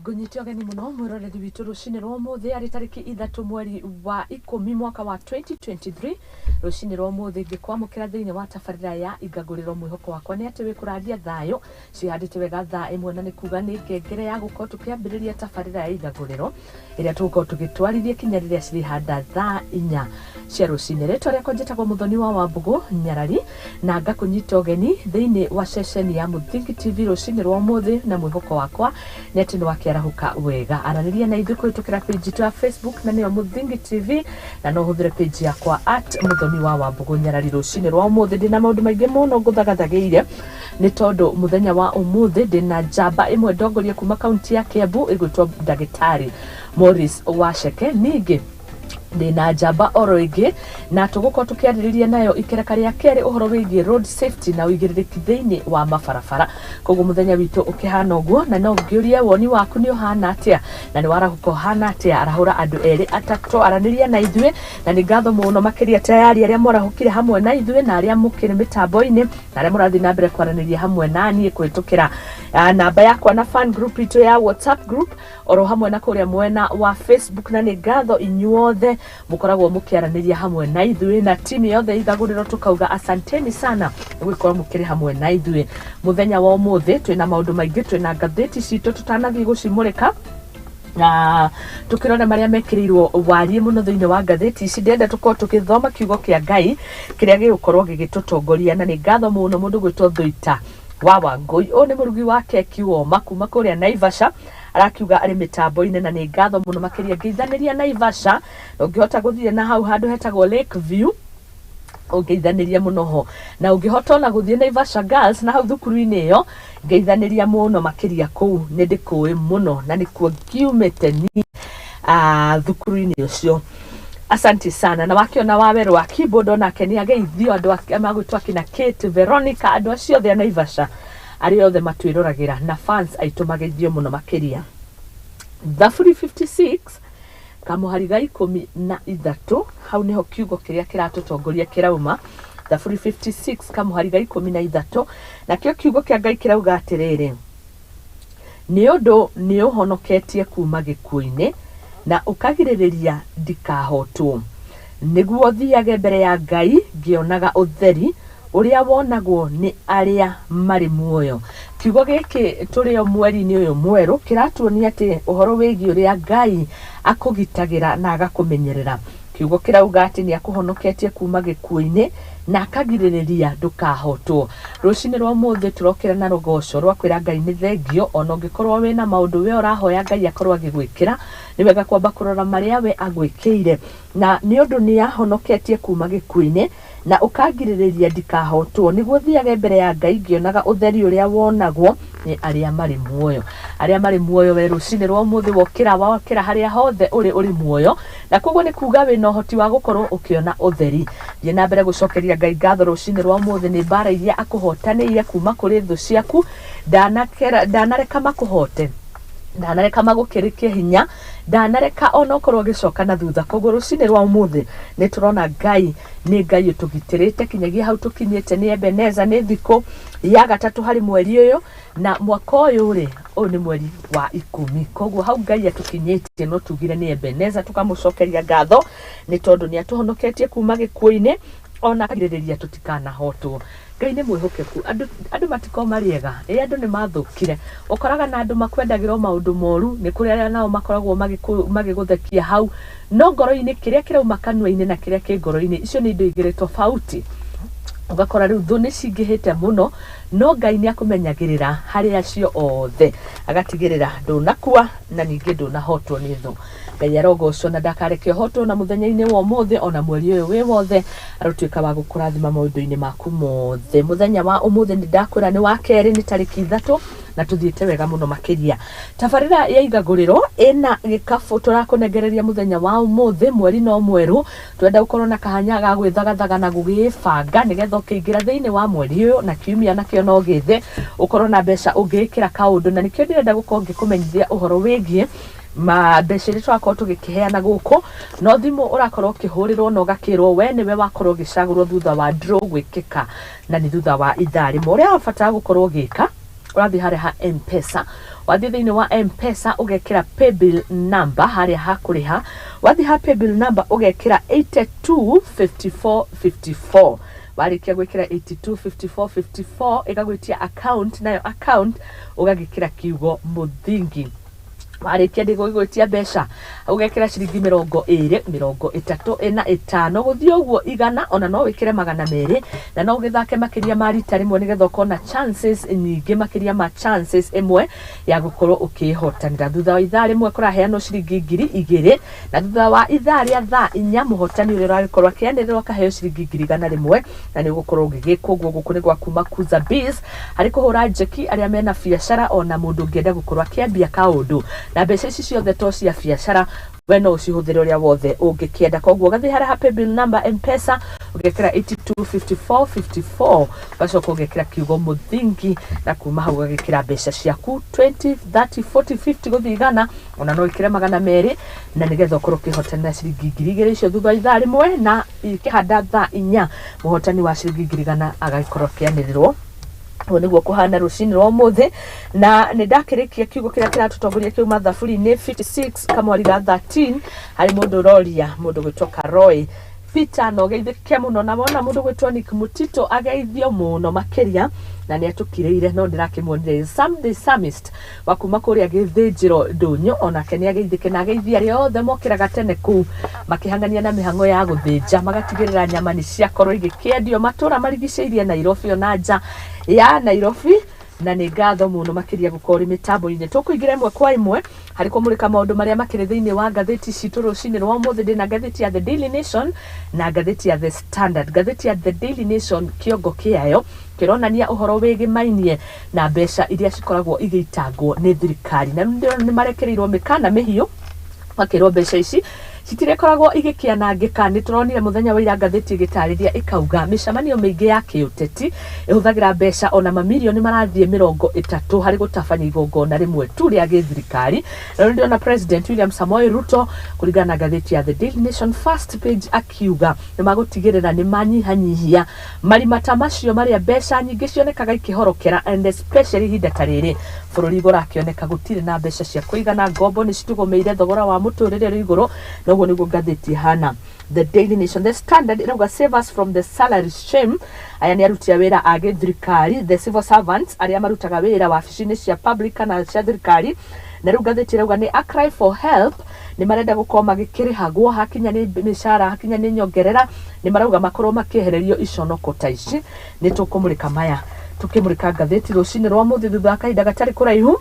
Ngũnyite ũgeni mũno mwĩroreri witũ rũcinĩ rwa ũmũthĩ, arĩ tarĩki 3 mweri wa 10 mwaka wa 2023. Rũcinĩ rwa ũmũthĩ ngĩkwamũkĩra thĩinĩ wa tabarĩra ya Ingangũrĩro. Mwĩhoko wakwa nĩ atĩ wĩ kũraria thayũ cihandĩte wega thaa 1, na nĩ kuga nĩ ngengere ya gũkorwo tũkĩambĩrĩria tabarĩra ya Igangũrĩro ĩrĩa tũgũkorwo tũgĩtwarithia kinya rĩrĩa cirĩhanda thaa 4 cia rũcinĩ. Rĩtwa rĩakwa njĩtagwo Mũthoni wa Wambũgũ Nyarari, na ngakũnyita ũgeni thĩinĩ wa ceceni ya Mũthingi TV rũcinĩ rwa ũmũthĩ, na mwĩhoko wakwa nĩ atĩ nĩ wakĩarahũka wega. Aranĩria na ithuĩ kũhĩtũkĩra page itũ ya Facebook, na nĩyo Mũthingi TV, na no ũhũthĩre page yakwa @MũthoniwaWambũgũNyarari. Rũcinĩ rwa ũmũthĩ ndĩna maũndũ maingĩ mũno ngũthagathagĩire, nĩ tondũ mũthenya wa ũmũthĩ ndĩna njamba ĩmwe ndongoria kuma kaunti ya Kiambu ĩgwĩtwo Ndagĩtarĩ Maurice Waceke. Ningĩ ndĩna njamba oro ĩngĩ na tũgũkorwo tũkĩarĩrĩria nayo ikereka rĩa kerĩ ũhoro wĩgiĩ road safety na ũigĩrĩrĩki thĩinĩ wa mabarabara. Koguo mũthenya witũ ũkĩhana ũguo, na no ngĩũrie woni waku nĩ ũhana atĩa, na nĩ warahũka ũhana atĩa. Arahũra andũ erĩ atatũ, aranĩria na ithuĩ, na nĩ ngatho mũno makĩria tayari arĩa mwarahũkire hamwe na ithuĩ na arĩa mũkĩrĩ mĩtambo-inĩ na arĩa mũrathiĩ na mbere kwaranĩria hamwe na niĩ kũhĩtũkĩra namba yakwa na fan group itũ ya WhatsApp group, oro hamwe na kũrĩa mwena wa Facebook. Na nĩ ngatho inyuothe mũkoragwo mũkĩaranĩria hamwe na ithuĩ, na timu yothe Ithagũrĩro tũkauga asanteni sana nĩ gũkorwo mũkĩrĩ hamwe na ithuĩ mũthenya wa ũmũthĩ. Twĩna maũndũ maingĩ, twĩna ngathĩti citũ tũtanathiĩ gũcimũrĩka na tukirora marĩa mekĩrĩirwo wariĩ mũno thĩinĩ wa ngathĩti ici. Ndĩrenda tũkorwo tũgĩthoma kiugo kĩa Ngai kĩrĩa gĩgũkorwo gĩgĩtũtongoria, na nĩ ngatho mũno mũndũ gwĩtwo Thũita wa Wangũi. Ũyũ nĩ mũrugi wa keki woma kuma kũrĩa Naivasha, arakiuga arĩ mĩtambo-inĩ, na nĩ ngatho mũno makĩria. Ngeithanĩria Naivasha, ũngĩhota gũthiĩ na hau handũ hetagwo Lake View, ũngeithanĩria mũno ho, na ũngĩhota ona gũthiĩ Naivasha Girls na hau thukuru-inĩ ĩyo, ngeithanĩria mũno makĩria kũu, nĩ ndĩkũĩ mũno na nĩkuo ngiumĩte niĩ thukuru-inĩ ũcio. Asante sana. Na wakĩona Wawerũ wa keyboard onake nĩ ageithio, andũ magwĩtwo akina Kate, Veronica, andũ acio othe a Naivasha arĩa othe matwĩroragĩra na fans aitũ mageithio mũno makĩria. Thaburi 56 kamũhari ga 13, hau nĩho kiugo kĩrĩa kĩratũtongoria kĩrauma. Thaburi 56 kamũhari ga 13, nakĩo kiugo kĩa Ngai kĩrauga atĩrĩrĩ: nĩ ũndũ nĩ ũhonoketie kuma gĩkuũ-inĩ na ũkagirĩrĩria ndikahotwo, nĩguo thiage mbere ya Ngai ngĩonaga ũtheri ũrĩa wonagwo nĩ arĩa marĩ muoyo. Kiugo gĩkĩ tũrĩ o mweri-inĩ ũyũ mwerũ kĩratuonia atĩ ũhoro wĩgiĩ ũrĩa Ngai akũgitagĩra na agakũmenyerera. Kiugo kĩrauga atĩ nĩ akũhonoketie kuma gĩkuũ-inĩ na akagirĩrĩria ndũkahotwo. Rũcinĩ rwa ũmũthĩ tũrokĩra na rũgoco rwa kwĩra Ngai nĩ thengio, ona ũngĩkorwo wĩna maũndũ we ũrahoya Ngai akorwo agĩgwĩkĩra, nĩ wega kwamba kũrora marĩa we agwĩkĩire. Na nĩ ũndũ nĩ ahonoketie kuma gĩkuũ-inĩ na ũkangirĩrĩria ndikahotwo, nĩguo thiage mbere ya Ngai ngĩonaga ũtheri ũrĩa wonagwo nĩ arĩa marĩ muoyo. Arĩa marĩ muoyo, we rũcinĩ rwa ũmũthĩ wokĩra, wokĩra harĩa hothe ũrĩ, ũrĩ muoyo, na koguo nĩ kuga wĩna ũhoti wa gũkorwo ũkĩona ũtheri. Thiĩ na mbere gũcokeria Ngai ngatho rũcinĩ rwa ũmũthĩ nĩ mbara iria akũhotanĩire kuma kũrĩ thũ ciaku. Ndanareka makũhote, ndanareka magũkĩrĩkie hinya, ndanareka ona ũkorwo ũgĩcoka na thutha. Koguo rũcinĩ rwa ũmũthĩ nĩ tũrona Ngai nĩ Ngai ũtũgitĩrĩte kinyagia hau tũkinyĩte. Nĩ Ebeneza, nĩ thikũ ya gatatũ harĩ mweri ũyũ, na mwaka ũyũ rĩ, ũyũ nĩ mweri wa 10. Koguo hau Ngai atũkinyĩtie no tugire nĩ Ebeneza, tũkamũcokeria ngatho nĩ tondũ nĩ atũhonoketie kuma gĩkuũ-inĩ, ona akagirĩrĩria tũtikanahotwo. Ngai nĩ mwĩhokeku. Andũ matikoragwo marĩ ega, ĩ andũ nĩ mathũkire. Ũkoraga na andũ makwendagĩra o maũndũ moru, nĩ kũrĩ arĩa nao makoragwo magĩgũthekia hau, no ngoro-inĩ kĩrĩa kĩrauma kanua-inĩ na kĩrĩa kĩ ngoro-inĩ, icio nĩ indo igĩrĩ tofauti. Ũgakora rĩu thũ nĩ cingĩhĩte mũno, no Ngai nĩ akũmenyagĩrĩra harĩ acio othe, agatigĩrĩra ndũnakua na ningĩ ndũnahotwo nĩ thũ. Ngai arogocwo na ndakareke ũhotwo na mũthenya-inĩ wa ũmũthĩ ona mweri ũyũ wĩ wothe, arotuĩka wa gũkũrathima maũndũ-inĩ maku mothe. Mũthenya wa ũmũthĩ nĩ ndakwĩra nĩ wa kerĩ, nĩ tarĩki 3, na tũthiĩte wega mũno makĩria. Tabarĩra ya Igagũrĩro ĩna gĩkabũ tũrakũnengereria mũthenya wa ũmũthĩ, mweri no mwerũ, twenda gũkorwo na kahanya ga gwĩthagathaga na gũgĩbanga nĩgetha ũkĩingĩra thĩinĩ wa mweri ũyũ na kiumia nakĩo no gĩthĩ, ũkorwo na mbeca ũngĩĩkĩra kaũndũ. Na nĩkĩo ndĩrenda gũkorwo ngĩkũmenyithia ũhoro wĩgiĩ ma mbeca iria tũrakorwo tũgĩkĩheana gũkũ. No thimũ ũrakorwo ũkĩhũrĩrwo na ũgakĩrwo we nĩwe wakorwo ũgĩcagũrwo thutha wa draw gwĩkĩka, na nĩ thutha wa ithaa rĩmwe. Ũrĩa wabatara gũkorwo ũgĩka Ũrathiĩ harĩa ha Mpesa, wathiĩ thĩinĩ wa Mpesa ũgekĩra paybill number harĩa ha kũrĩha, wathiĩ ha paybill number ũgekĩra 825454. Warĩkia gwĩkĩra 825454, ĩgagwĩtia account, nayo account ũgagĩkĩra kiugo Mũthingi. Warĩkia ndĩgũgĩgwĩtia mbeca, ũgekĩra ciringi 20, 30, 40, 50, gũthiĩ ũguo 100, ona no wĩkĩre 200, na no ũgĩthake makĩria ma rita rĩmwe nĩgetha ũkona chances nyingĩ makĩria ma chances ĩmwe ya gũkorwo ũkĩhotanĩra. Thutha wa ithaa rĩmwe kũraheanwo ciringi 2000, na thutha wa ithaa rĩa thaa 4 mũhotani ũrĩa ũragĩkorwo akĩanĩrĩrwo akaheo ciringi 100,000, na nĩ ũgũkorwo ũgĩgĩkwo ũguo. Gũkũ nĩ gwa kuma Kuza Biz harĩ kũhũra njeki arĩa mena biacara, ona mũndũ ũngĩenda gũkorwo akĩambia kaũndũ, na mbeca ici ciothe to cia biacara, we no ũcihũthĩre ũrĩa wothe ũngĩkĩenda. Koguo ũgathiĩ harĩa ha paybill number Mpesa, ũgekĩra 825454, ũgacoka ũgekĩra kiugo Mũthingi, na kuma hau ũgagĩkĩra mbeca ciaku 20, 30, 40, 50, gũthiĩ 100, ona no ĩkĩre 200, na nĩgetha ũkorwo ũkĩhotanĩra ciringi 2000 icio thutha wa ithaa rĩmwe, na ikĩhanda thaa 4 mũhotani wa ciringi 100,000 agagĩkorwo akĩanĩrĩrwo. Ũguo nĩguo kũhana rũcinĩ rwa ũmũthĩ, na nĩ ndakĩrĩkia kiugo kĩrĩa kĩratũtongoria kĩuma Thaburi-inĩ 56 kamwari ga 13. Harĩ mũndũ ũroria, mũndũ gwĩtwo Karoy Peter, na ũgeithĩke mũno, na wona mũndũ gwĩtwo Nick Mutito ageithio mũno makĩria, na nĩ atũkirĩire no ndĩrakĩmuonire. Sam the Psalmist wa kuma kũrĩa gĩthĩnjĩro ndũnyũ, onake nĩ ageithĩke, na ageithia arĩa othe mokĩraga tene kũu makĩhang'ania na mĩhang'o ya gũthĩnja, magatigĩrĩra nyama nĩ ciakorwo igĩkĩendio matũra marigicĩirie Nairobi ona nja ya Nairobi, na nĩ ngatho mũno makĩria gũkorwo ũrĩ mĩtambo-inĩ. Tũkũingĩra ĩmwe kwa ĩmwe harĩ kũmũrĩka maũndũ marĩa makĩrĩ thĩinĩ wa ngathĩti citũ rũcinĩ rwa ũmũthĩ. Ndĩna ngathĩti ya The Daily Nation na ngathĩti ya The Standard. Ngathĩti ya The Daily Nation, kĩongo kĩayo kĩronania ũhoro wĩgĩmainie na mbeca iria cikoragwo igĩitangwo nĩ thirikari, na rĩu ndĩrona nĩ marekereirwo mĩkana mĩhiũ, makĩrwo mbeca ici citirĩkoragwo igĩkĩanangĩka. Nĩ tũronire mũthenya wa ira ngathĩti ĩgĩtarĩria ĩkauga mĩcemanio mĩingĩ ya kĩũteti ĩhũthagĩra mbeca ona mamirioni marathiĩ 30 harĩ gũtabania igongona rĩmwe tu rĩa gĩthirikari. Na rĩu ndĩrona President William Samoei Ruto, kũringana na ngathĩti ya The Daily Nation first page, akiuga nĩ magũtigĩrĩra nĩ manyihanyihia marima ta macio marĩa mbeca nyingĩ cionekaga ikĩhorokera, and especially ihinda ta rĩrĩ bũrũri ũrakĩoneka gũtirĩ na mbeca cia kũigana, ngombo nĩ citũgũmĩire, thogora wa mũtũrĩre ũrĩ igũrũ, na ũguo nĩguo ngathĩti ĩhana, The Daily Nation. The Standard ĩrauga, "Save us from the salary shame." Aya nĩ aruti a wĩra a gĩthirikari, the civil servants, arĩa marutaga wĩra wabici-inĩ cia public kana cia thirikari, na rĩu ngathĩti ĩrauga nĩ a cry for help. Nĩ marenda gũkorwo magĩkĩrĩhagwo hakinya nĩ mĩcara, hakinya nĩ nyongerera, nĩ marauga makorwo makĩehererio iconoko ta ici. Nĩ tũkũmũrĩka maya tũkĩmũrĩka ngathĩti rũcinĩ rwa mũthĩ thutha wa kahinda gatarĩ kũraihu,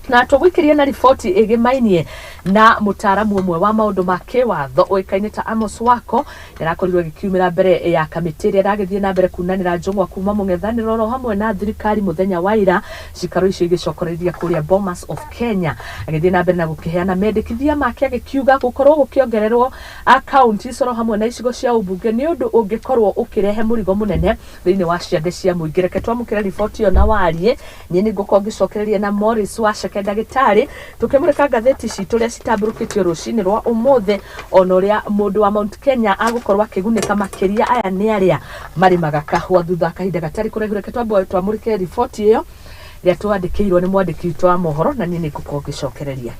na tũgũikĩria na riboti ĩgĩmainie na mũtaaramu ũmwe wa maũndũ ma kĩwatho ũĩkaine ta Amos Wako. Nĩarakorirwo ĩgĩkiumĩra mbere ya kamĩtĩ ĩrĩa ĩragĩthiĩ na mbere kunanĩra njũng'wa kuma mũng'ethanĩro oro hamwe na thirikari mũthenya wa ira, cikaro icio igĩcokereria kũrĩa Bomas of Kenya, agĩthiĩ na mbere na gũkĩheana mendekithia make, agĩkiuga gũkorwo gũkĩongererwo akaunti oro hamwe na icigo cia ũmbunge nĩ ũndũ ũngĩkorwo ũkĩrehe mũrigo mũnene thĩinĩ wa ciande cia mũingĩ. Reke twamũkĩre riboti ĩyo na warie, niĩ nĩ ngũkorwo ngĩcokereria na Morris Waceke ndagĩtarĩ, tũkĩmũrĩka ngathĩti citũ ũrĩa citambũrũkĩtio rũcinĩ rwa ũmũthĩ, ona ũrĩa mũndũ wa Mount Kenya agũkorwo akĩgunĩka makĩria. Aya nĩ arĩa marĩmaga kahũa. Thutha wa kahinda gatarĩ kũraihu, reke twambe twamũrĩke riboti ĩyo ĩrĩa twandĩkĩirwo nĩ mwandĩki witũ wa mohoro, na niĩ nĩ ngũkorwo ngĩcokereria.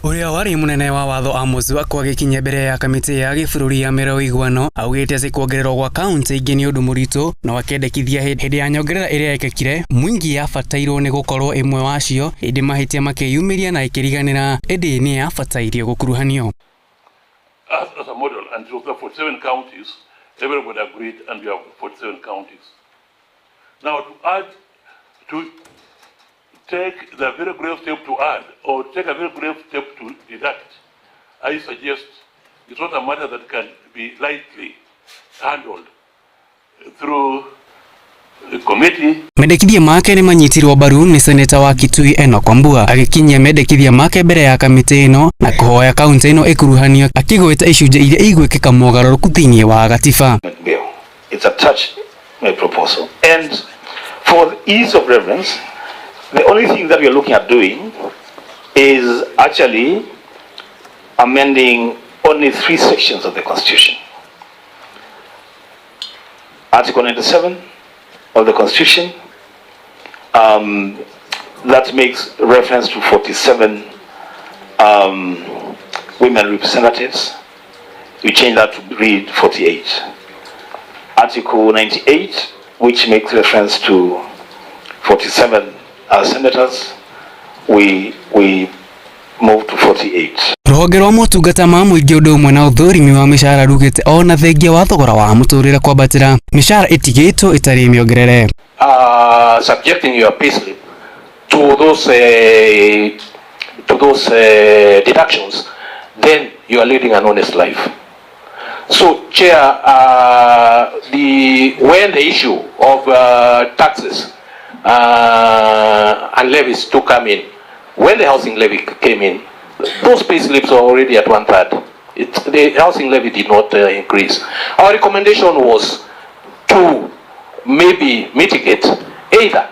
Ũrĩa warĩ mũnene wa watho Amos Wako agĩkinya mbere ya kamĩtĩ ya gĩbũrũri ya mĩra ũiguano augĩte atĩ kuongererwo gwa kaunti ingĩ nĩ ũndũ mũritũ, no akendekithia hĩndĩ ya nyongerera ĩrĩa yekĩkire Mwingi yabatairwo nĩ gũkorwo ĩmwe wacio, ĩndĩ mahĩtia makĩyumĩria na ĩkĩriganĩra, ĩndĩ nĩ yabatairio gũkuruhanio. As a model, and it was the 47 counties, everybody agreed, and we have 47 counties. Now, to add, to take the very grave step to add, or take a very grave step to deduct, I suggest it's not a matter that can be lightly handled through the committee. Mendekithia make nĩ manyitirwo mbaru nĩ seneta wa Kitui Enoch Wambua, agĩkinyia mendekithia make mbere ya kamĩtĩ ĩno na kũhoya kaunti ĩno ĩkuruhanio, akĩgweta icunjĩ iria igwĩkĩka mogarũrũku thĩinĩ wa gatiba. Bill. It's attached my proposal. And for the ease of reference, the only thing that we are looking at doing is actually amending only three sections of the Constitution. Article 97 of the Constitution, that makes reference to 47 women representatives, we change that to read 48. Article 98, which makes reference to 47 senators, we move to 48. Rũhonge rwa motungata ma mũingĩ ũndũ ũmwe na ũthũrimi wa mĩcara rugĩte ona thengia wa thogora wa mũtũrĩre kwambatĩra mĩcara ĩtigĩtwo ĩtarĩ mĩongerere. Subjecting your payslip to those deductions, then you are leading an honest life. So, Chair, when the issue of taxes and levies to come in, when the housing levy came in, those pay slips are already at 1/3. The housing levy did not increase. Our recommendation was to maybe mitigate, either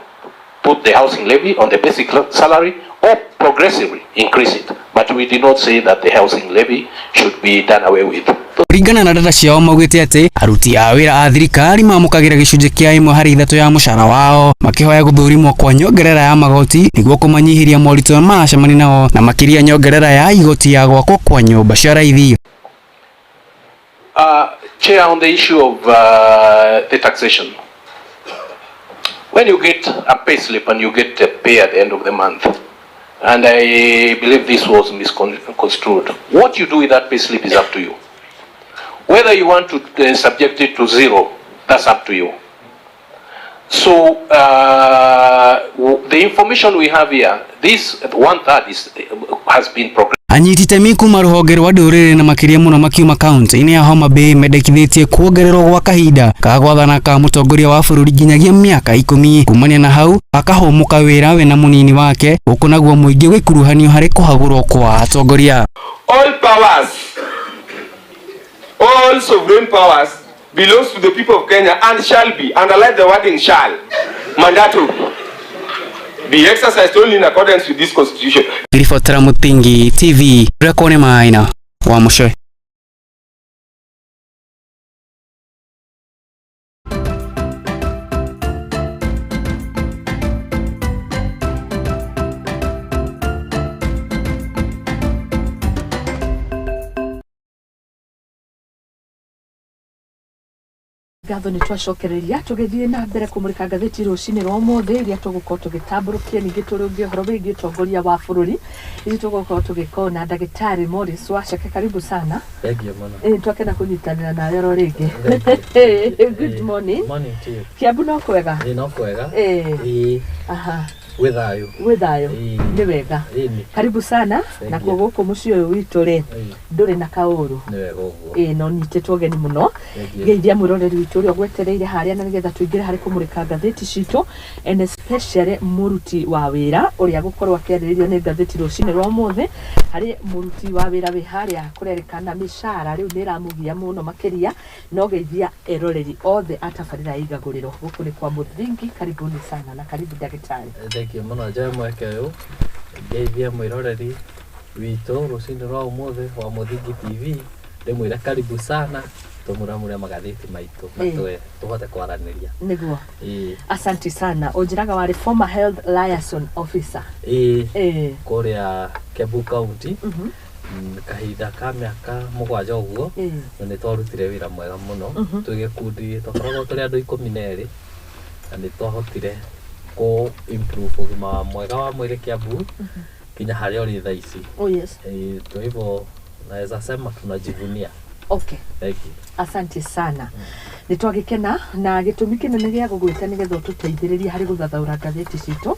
put the housing levy on the basic salary or progressively increase it. But we did not say that the housing levy should be done away with. Kũringana na data ciao maugĩte atĩ aruti a wĩra a thirikari mamũkagĩra gĩcunjĩ kĩa 1 harĩ 3 ya mũcara wao, makĩhoya gũthũrimwo kwa nyongerera ya magoti nĩguo kũmanyihĩria moritũ maracemania nao, na makĩria nyongerera ya igoti ya gwakwo kwa nyũmba cia raithi. Chair, on the issue of the taxation, when you get a pay slip and you get a pay at the end of the month, and I believe this was misconstrued, what you do with that pay slip is up to you. Whether you want to subject it to zero, that's up to you. So the information we have here, this 1/3 has been progressed. Anyiti itemi kuma rũhonge rwa ndũrĩrĩ na makĩria mũno makiuma kaunti-inĩ ya Homa Bay mendekithĩtie kuongererwo gwa kahinda ka gwathana ka mũtongoria wa bũrũri nginyagia mĩaka 10, kumania na hau akahũmũka wĩra we na mũnini wake, gũkũ naguo mũingĩ ũgĩkuruhanio harĩ kũhagũrwo kwa atongoria. All powers, all sovereign powers belongs to the people of Kenya and shall be, underline the wording shall, mandatory, be exercised only in accordance with this constitution. Ribotera Mũthingi TV Rekone Maina wa Mũcwe. Ngatho nĩ twacokereria tũgĩthiĩ na mbere kũmũrĩka ngathĩti rũcinĩ rwa ũmũthĩ iria tũgũkorwo tũgĩtambũrũkia, ningĩ tũrũngie ũhoro wĩgiĩ ũtongoria wa bũrũri ithuĩ tũgũkorwo tũgĩkorwo na ndagĩtarĩ Morris Wacheke. Karibu sana. Thank you mũno. Ĩ twakena kũnyitanĩra nawe oro rĩngĩ. Good morning. Morning to you. Kiambu no kwega? Ĩ no kwega. Ĩ. Ĩ. Aha. Gwĩ thayũ. Gwĩ thayũ. Ĩ. Nĩ wega. Ĩni. Karibu sana. Thank nakuo you. gũkũ mũciĩ ũyũ witũ rĩ, ndũrĩ na kaũru. Nĩ wega ũguo. Ĩ no nyitĩtwo ũgeni mũno. Thank you. Ngeithia mwĩroreri witũ ũrĩa ũgwetereire harĩa, na nĩgetha tũingĩre harĩ kũmũrĩka ngathĩti citũ, and especially mũruti wa wĩra ũrĩa gũkorwo akĩarĩrĩrio nĩ ngathĩti rũcinĩ rwa ũmũthĩ. Harĩ mũruti wa wĩra wĩ harĩa kũrerĩkana mĩcara rĩu nĩ ĩramũgia mũno makĩria. No geithia eroreri othe a tabarĩra ya Igagũrĩro. Gũkũ nĩ kwa Mũthingi. Karibuni sana na karibu ndagĩtarĩ. Thank you mũno. Njoe mweke ũyũ ngeithie mwĩroreri witũ rũcinĩ rwa ũmũthĩ wa Mũthingi TV, ndĩmwĩre karibu sana tũmuramure magathĩti maitũ na Ĩ. tũhote kwaranĩria. Nĩguo. Ĩ. Asante sana. Ũnjĩraga warĩ former health liaison officer? Ĩ. Ĩ. Kũrĩa Kiambu County, kahinda ka mĩaka 7 ũguo. Na nĩ twarutire wĩra mwega mũno twĩ gĩkundi, twakoragwo tũrĩ andũ 12, na nĩ twahotire kũ improve ũgima wa mwega wa mwĩrĩ Kiambu nginya harĩa ũrĩ thaa ici. Oh yes. Kwa hivyo naweza sema tunajivunia. Okay. Thank you. Asante sana. Nĩ twagĩkena na gĩtũmi kĩnene gĩa gũgwĩta nĩgetha ũtũteithĩrĩrie harĩ gũthathaũra ngathĩti citũ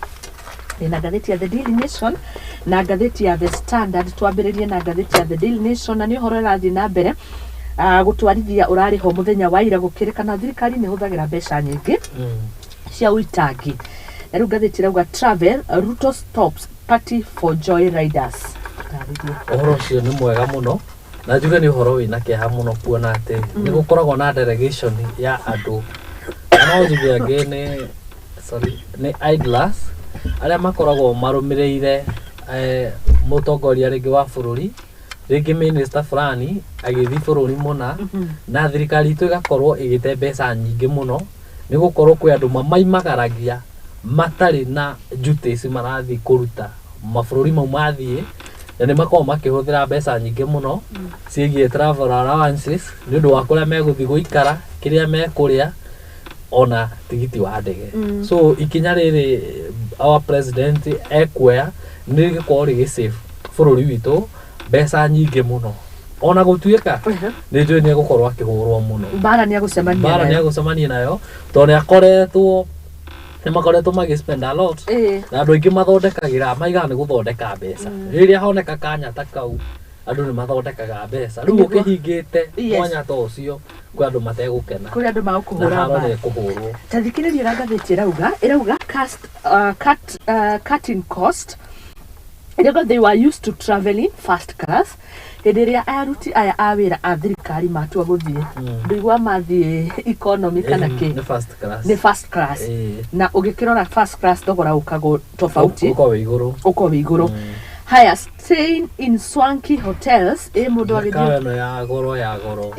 na ngathĩti ya The Daily Nation na ngathĩti ya The Standard. Twambĩrĩrie na ngathĩti ya The Daily Nation, na nĩ ũhoro ũrathiĩ na mbere gũtwarithia ũrarĩ ho mũthenya wa ira, gũkĩrĩkana thirikari nĩ ĩhũthagĩra mbeca nyingĩ cia ũitangi. Na rĩu ngathĩti ĩrauga, "Travel: Ruto stops party for joy riders." Tarĩrie. Ũhoro ũcio nĩ mwega mũno, na njuge nĩ ũhoro wĩna kĩeha mũno kuona atĩ nĩ gũkoragwo na delegation ya andũ, na no njuge angĩ nĩ, sorry, nĩ idlers arĩa makoragwo marũmĩrĩire mũtongoria rĩngĩ wa bũrũri, rĩngĩ minister fulani agĩthiĩ bũrũri mũna, na thirikari itũ ĩgakorwo ĩgĩte mbeca nyingĩ mũno, nĩ gũkorwo kwĩ andũ mamaimagaragia. Matarĩ na duties marathiĩ kũruta mabũrũri mau mathiĩ, na nĩ makoragwo makĩhũthĩra mbeca nyingĩ mũno ciĩgiĩ travel allowances nĩ ũndũ wa kũrĩa megũthiĩ gũikara, kĩrĩa mekũrĩa, ona tigiti wa ndege. So ikinya rĩrĩ our president ekuoya nĩ rĩgũkorwo rĩgĩ save bũrũri witũ mbeca nyingĩ mũno, ona gũtuĩka nĩ njũĩ nĩ egũkorwo akĩhũrwo mũno. Mbara nĩ agũcemania Mbara nĩ nayo. Agũcemania nayo tondũ nĩ akoretwo, nĩ makoretwo magĩ spend a lot, na andũ aingĩ mathondekagĩra maigaga nĩ gũthondeka mbeca. Rĩrĩa honeka kanya ta kau, andũ nĩ mathondekaga mbeca. Rĩu ũkĩhingĩte mwanya ta ũcio, kwĩ andũ mategũkena. Kũrĩ andũ Na magũkũhũra haro mbara. nĩ ĩkũhũrwo. Ta thikĩrĩria ũrĩa ngathĩti ĩrauga cutting cost. Ĩrauga they were used to traveling first class. Hĩndĩ ĩrĩa aruti aya a wĩra a thirikari matua gũthiĩ, ndũigua mathiĩ economy kana kĩ? Nĩ first class. Nĩ first class. Na ũgĩkĩrora first class, thogora ũkagwo tofauti. Ũkorwo wĩ igũrũ. Ũkorwo wĩ igũrũ. Haya, staying in swanky hotels, ĩ mũndũ Mĩkawa agĩthiĩ ĩno ya goro ya goro.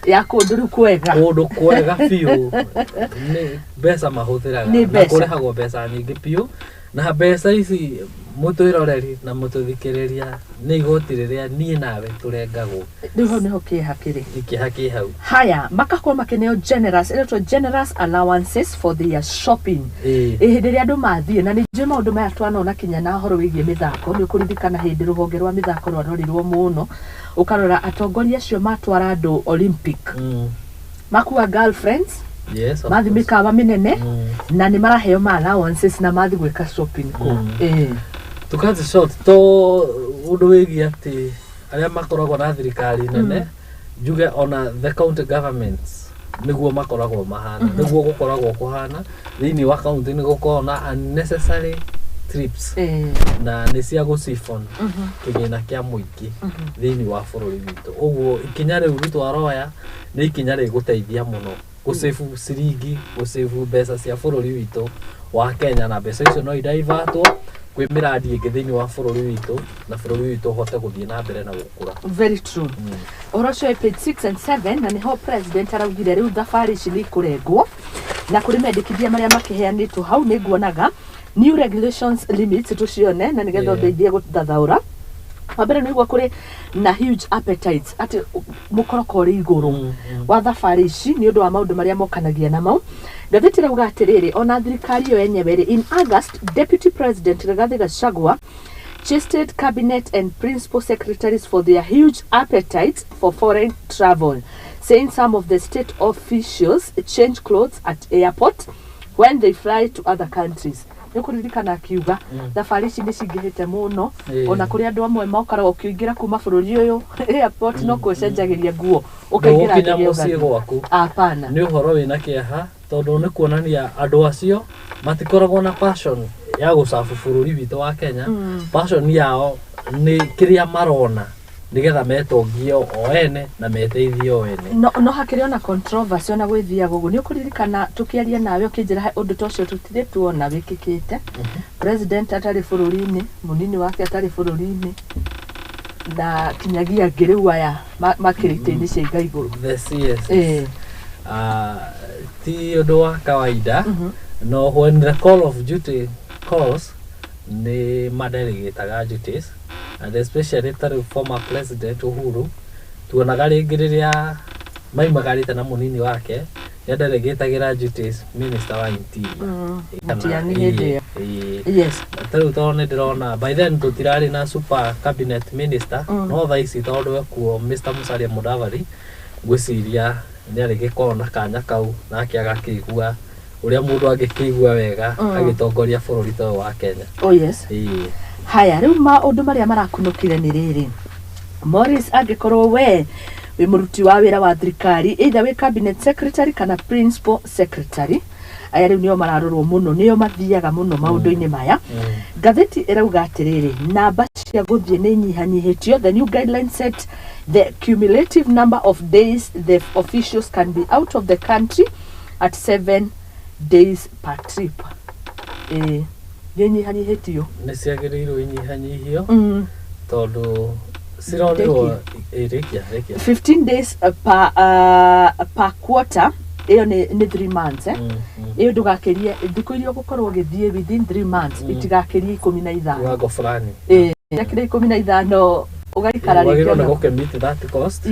Ya kũndũ rĩu kwega. Kũndũ kwega biũ nĩ mbeca mahũthĩraga. Nĩ Na mbeca. kũrĩhagwo mbeca nyingĩ biũ, na mbeca ici, mũtwĩroreri na mũtũthikĩrĩria, nĩ igoti rĩrĩa niĩ nawe tũrengagwo. Rĩu hau nĩho kĩeha kĩrĩ. Ikĩha kĩ hau. Haya, makakorwo makĩneo generous, ĩretwo generous allowances for their shopping. Ĩ hĩndĩ ĩrĩa andũ mathiĩ, na nĩ njũĩ maũndũ maya twanona kinya na ũhoro wĩgiĩ mĩthako. Nĩ ũkũririkana hĩndĩ rũhonge rwa mĩthako rwarorirwo mũno, ũkarora atongoria acio matwara andũ Olympic, makua girlfriends, Yes, of mathi course. mĩkawa mĩnene, na nĩ maraheo ma allowances na mathi gwĩka shopping kũu. To cut it short, to ũndũ wĩgiĩ atĩ arĩa makoragwo na thirikari nene, njuge ona the county governments nĩguo makoragwo mahana, nĩguo gũkoragwo kũhana thĩinĩ wa county, nĩ gũkoragwo na unnecessary trips, na nĩ cia gũsiphon kĩgĩna kĩa mũingĩ thĩinĩ wa bũrũri witũ. Ũguo ikinya rĩu Ruto aroya nĩ ikinya rĩgũteithia mũno gũsave ciringi, gũsave mbeca cia bũrũri witũ wa Kenya, na mbeca icio no idaivatwo kwĩ mĩradi ĩngĩ thĩinĩ wa bũrũri witũ, na bũrũri witũ ũhote gũthiĩ na mbere na gũkũra. Very true. Ũhoro ũcio wĩ page 6 and 7, na nĩho president araugire rĩu thabarĩ ici nĩ ikũrengwo, na kũrĩ mendekithia marĩa makĩheanĩtwo hau. Nĩ nguonaga new regulations limits, tũcione na nĩgetha ũndeithie gũthathaũra. Wa mbere, nĩ igua kũrĩ na huge appetites, atĩ mũkoroko ũrĩ igũrũ wa thabarĩ ici nĩ ũndũ wa maũndũ marĩa mokanagia namo. Ngathĩti ĩrauga atĩrĩrĩ, ona thirikari ĩyo yenyewe rĩ, in August, Deputy President Rigathi Gachagua chastised cabinet and principal secretaries for their huge appetites for foreign travel, saying some of the state officials change clothes at airport when they fly to other countries. Nĩ kũririkana akiuga thabarĩ ici nĩ cingĩhĩte mũno. Ona kũrĩ andũ amwe mokaragwo ũkĩingĩra kuma bũrũri ũyũ airport, no kwĩcenjagĩria nguo, ũkaingĩra ndũgũkinya ndege mũciĩ ũgathiĩ. Gwaku. Hapana. Nĩ ũhoro wĩna kĩeha tondũ nĩ kuonania andũ acio matikoragwo na passion ya gũcabu bũrũri witũ wa Kenya. Passion yao nĩ kĩrĩa marona nĩgetha metongie o ene na meteithie o ene. No hakĩrĩ ona controversy ona gwĩthiaga ũguo. Nĩ ũkũririkana tũkĩaria nawe ũkĩnjĩra he ũndũ ta ũcio tũtirĩ tuona wĩkĩkĩte, president atarĩ bũrũri-inĩ, mũnini wake atarĩ bũrũri-inĩ, na kinyagia angĩ rĩu aya makĩrĩ itĩ-inĩ cia iga igũrũ. The CS, ti ũndũ wa kawaida, no when the call of duty calls, nĩ madelegataga duties, and especially ta rĩu former President Uhuru, tuonaga rĩngĩ rĩrĩa maimagarĩte na mũnini wake, nĩ adelegatagĩra duties minister wa interior. Matiang'i hĩndĩ ĩyo. Ĩĩ. Ta rĩu tondũ nĩ ndĩrona by then tũtirarĩ na super cabinet minister, no thaa ici tondũ ekuo Mr. Musalia Mudavadi, ngwĩciria nĩ arĩgĩkorwo na kanya kau, nake agakĩigua ũrĩa mũndũ angĩkĩigua wega agĩtongoria bũrũri ta ũyũ wa Kenya. Oh yes. Ĩĩ. Haya, rĩu maũndũ marĩa marakunũkire nĩ rĩrĩ, Morris, angĩkorwo we wĩ mũruti wa wĩra wa thirikari, either wĩ cabinet secretary kana principal secretary, aya rĩu nĩo mararorwo mũno, nĩo mathiaga mũno maũndũ-inĩ maya. Ngathĩti ĩrauga atĩrĩrĩ, namba cia gũthiĩ nĩ inyihanyihĩtio. The new guideline set the cumulative number of days the officials can be out of the country at 7 days per trip. Ĩĩ, nĩ inyihanyihĩtio. Nĩ ciagĩrĩirwo inyihanyihio tondũ cironirwo. Ĩ, rĩkia rĩkia. 15 days per quarter. Ĩyo nĩ 3 months, eh? Ĩyo ndũgakĩrie thikũ iria ũgũkorwo ũgĩthiĩ within 3 months, itigakĩrie 15. Kiwango fulani. Ĩĩ, yakĩria 15 ũgaikara rĩngĩ. Wagĩrĩirwo nĩ gũkĩmeet that cost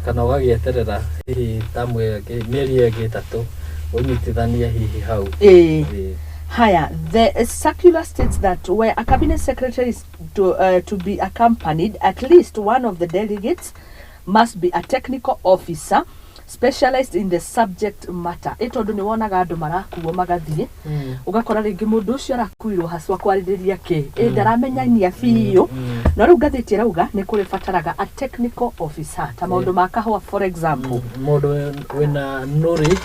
kana ũgagĩeterera hihi tamu ĩyo ĩngĩ, mĩeri ĩngĩ 3 ũnyitithanie hihi hau. Ĩĩ. Ĩĩ. Haya, the circular states that where a cabinet secretary is to be accompanied, at least one of the delegates must be a technical officer specialized in the subject matter. Ĩ tondũ nĩ wonaga andũ marakuo magathiĩ, ũgakora rĩngĩ mũndũ ũcio arakuirwo haswa kwarĩrĩria kĩ, ĩ ndaramenyania biũ. No rĩu ngathĩti ĩrauga nĩ kũrĩ bataraga a technical officer ta maũndũ ma kahũa, for example. Mũndũ wĩna knowledge,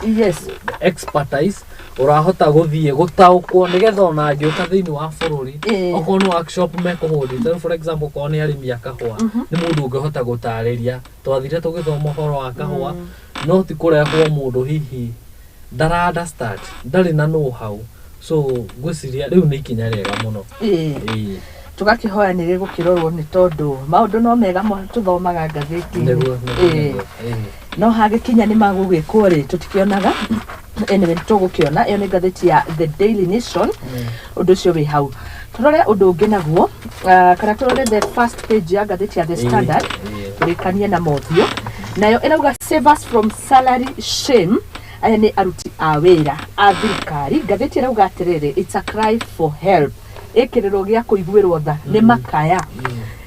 expertise, ũrahota gũthiĩ gũtaũkwo nĩgetha ona angĩũka thĩinĩ wa bũrũri, okorwo nĩ workshop mekũhũndĩte, for example, okorwo nĩ arĩmi a kahũa, nĩ mũndũ ũngĩhota gũtarĩria twathire tũgĩthoma ũhoro wa kahũa, no ti kũrehwo mũndũ hihi ndara understand, ndarĩ na know how. So ngwĩciria rĩu nĩ ikinya rĩega mũno. Ĩĩ. Tũgakĩhoya nĩ rĩgũkĩrorwo, nĩ tondũ maũndũ no mega tũthomaga ngathĩti-inĩ. Nĩguo. Nĩguo. Ĩĩ. No hagĩkinya nĩ magũgĩkwo rĩ, tũtikĩonaga. Anyway, tũgũkĩona ĩyo nĩ ngathĩti ya The Daily Nation. Ũndũ ũcio wĩ hau. Tũrore ũndũ ũngĩ naguo, kana tũrore the first page ya ngathĩti ya The Standard. Tũrĩkanie na mothiũ. Nayo ĩrauga, "Save us from salary shame." Aya nĩ aruti a wĩra a thirikari. Ngathĩti ĩrauga atĩrĩrĩ, "It's a cry for help," ĩkĩrĩrwo gĩa kũiguĩrwo tha nĩ makaya.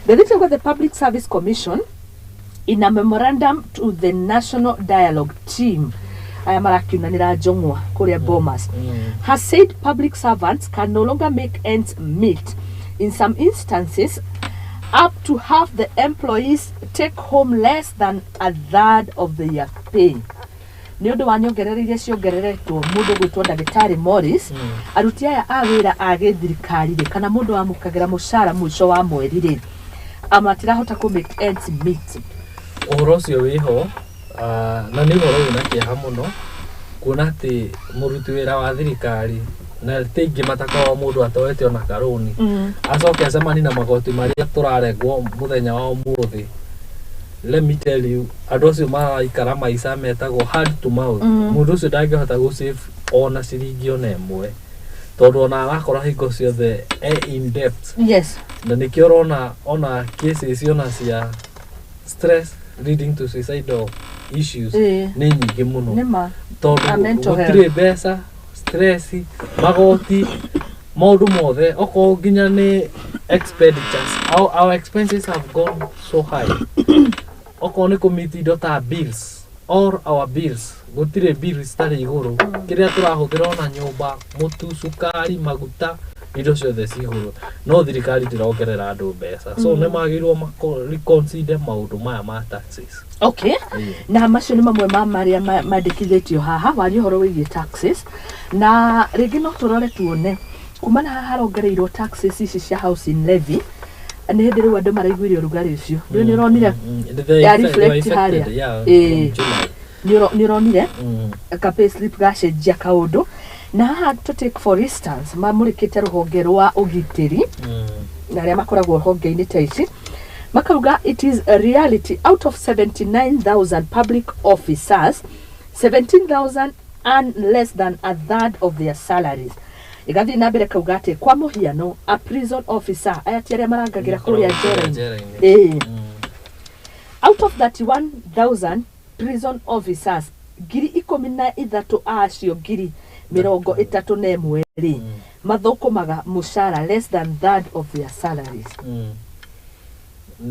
Ngathĩti ĩrauga, "The Public Service Commission, in a memorandum to the National Dialogue Team," aya marakiunanĩra njong'wa kũrĩa Bomas, "has said public servants can no longer make ends meet. In some instances, up to half the employees take home less than a third of their pay." Nĩ ũndũ wa nyongerera iria ciongereretwo mũndũ gwĩtwo ndagĩtarĩ Morris, aruti aya a wĩra a gĩthirikari rĩ, kana mũndũ wamũkagĩra mũcara mũico wa mweri rĩ, matirahota kũ make ends meet. Ũhoro ũcio wĩho, na nĩ ũhoro wĩna kĩeha mũno kuona atĩ mũruti wĩra wa thirikari na ti aingĩ matakoragwo mũndũ atoete ona karũni, acoke acemani na magoti marĩa tũrarengwo mũthenya wa ũmũthĩ. Let me tell you, andũ acio maraikara maica metagwo hand to mouth. Mũndũ ũcio ndangĩhota gũ save ona ciringi ona ĩmwe, tondũ ona arakora hingo ciothe e in debt. Na nĩkĩo ũrona ona cases ona cia stress leading to suicidal issues nĩ nyingĩ mũno. Nĩ ma. Tondũ A mental health. Gũtirĩ mbeca, stress, magoti, maũndũ mothe, okorwo nginya nĩ expenditures, our expenses have gone so high. Okorwo nĩ kũmeet indo ta bills, all our bills, gũtirĩ bills citarĩ igũrũ. Kĩrĩa tũrahũthĩra ona nyũmba, mũtu, cukari, maguta, indo ciothe ci igũrũ, no thirikari ndĩrongerera andũ mbeca. So nĩ magĩrĩirwo reconsider maũndũ maya ma taxes. Okay. Na macio nĩ mamwe ma marĩa mandĩkithĩtio haha waria ũhoro wĩgiĩ taxes. Na rĩngĩ no tũrore tuone kumana haha harongereirwo taxes ici cia housing levy, nĩ hĩndĩ rĩu andũ maraiguire ũrugarĩ ũcio. Ndũĩ nĩ ũronire ya reflect harĩa? Ĩĩ. Nĩ ũronire ka payslip gacenjia kaũndũ? Na haha to take for instance, mamũrĩkĩte rũhonge rwa ũgitĩri na arĩa makoragwo honge-inĩ ta ici, makauga, "It is a reality, out of 79,000 public officers, 17,000 earn less than a third of their salaries." Ĩgathiĩ na mbere kauga atĩ kwa mũhiano, a prison officer, aya ti arĩa marangagĩra kũrĩa njera-inĩ, ĩĩ, out of 31,000 prison officers, 13,000 acio 31,000 rĩ, mathũkũmaga mũcara less than third of their salaries.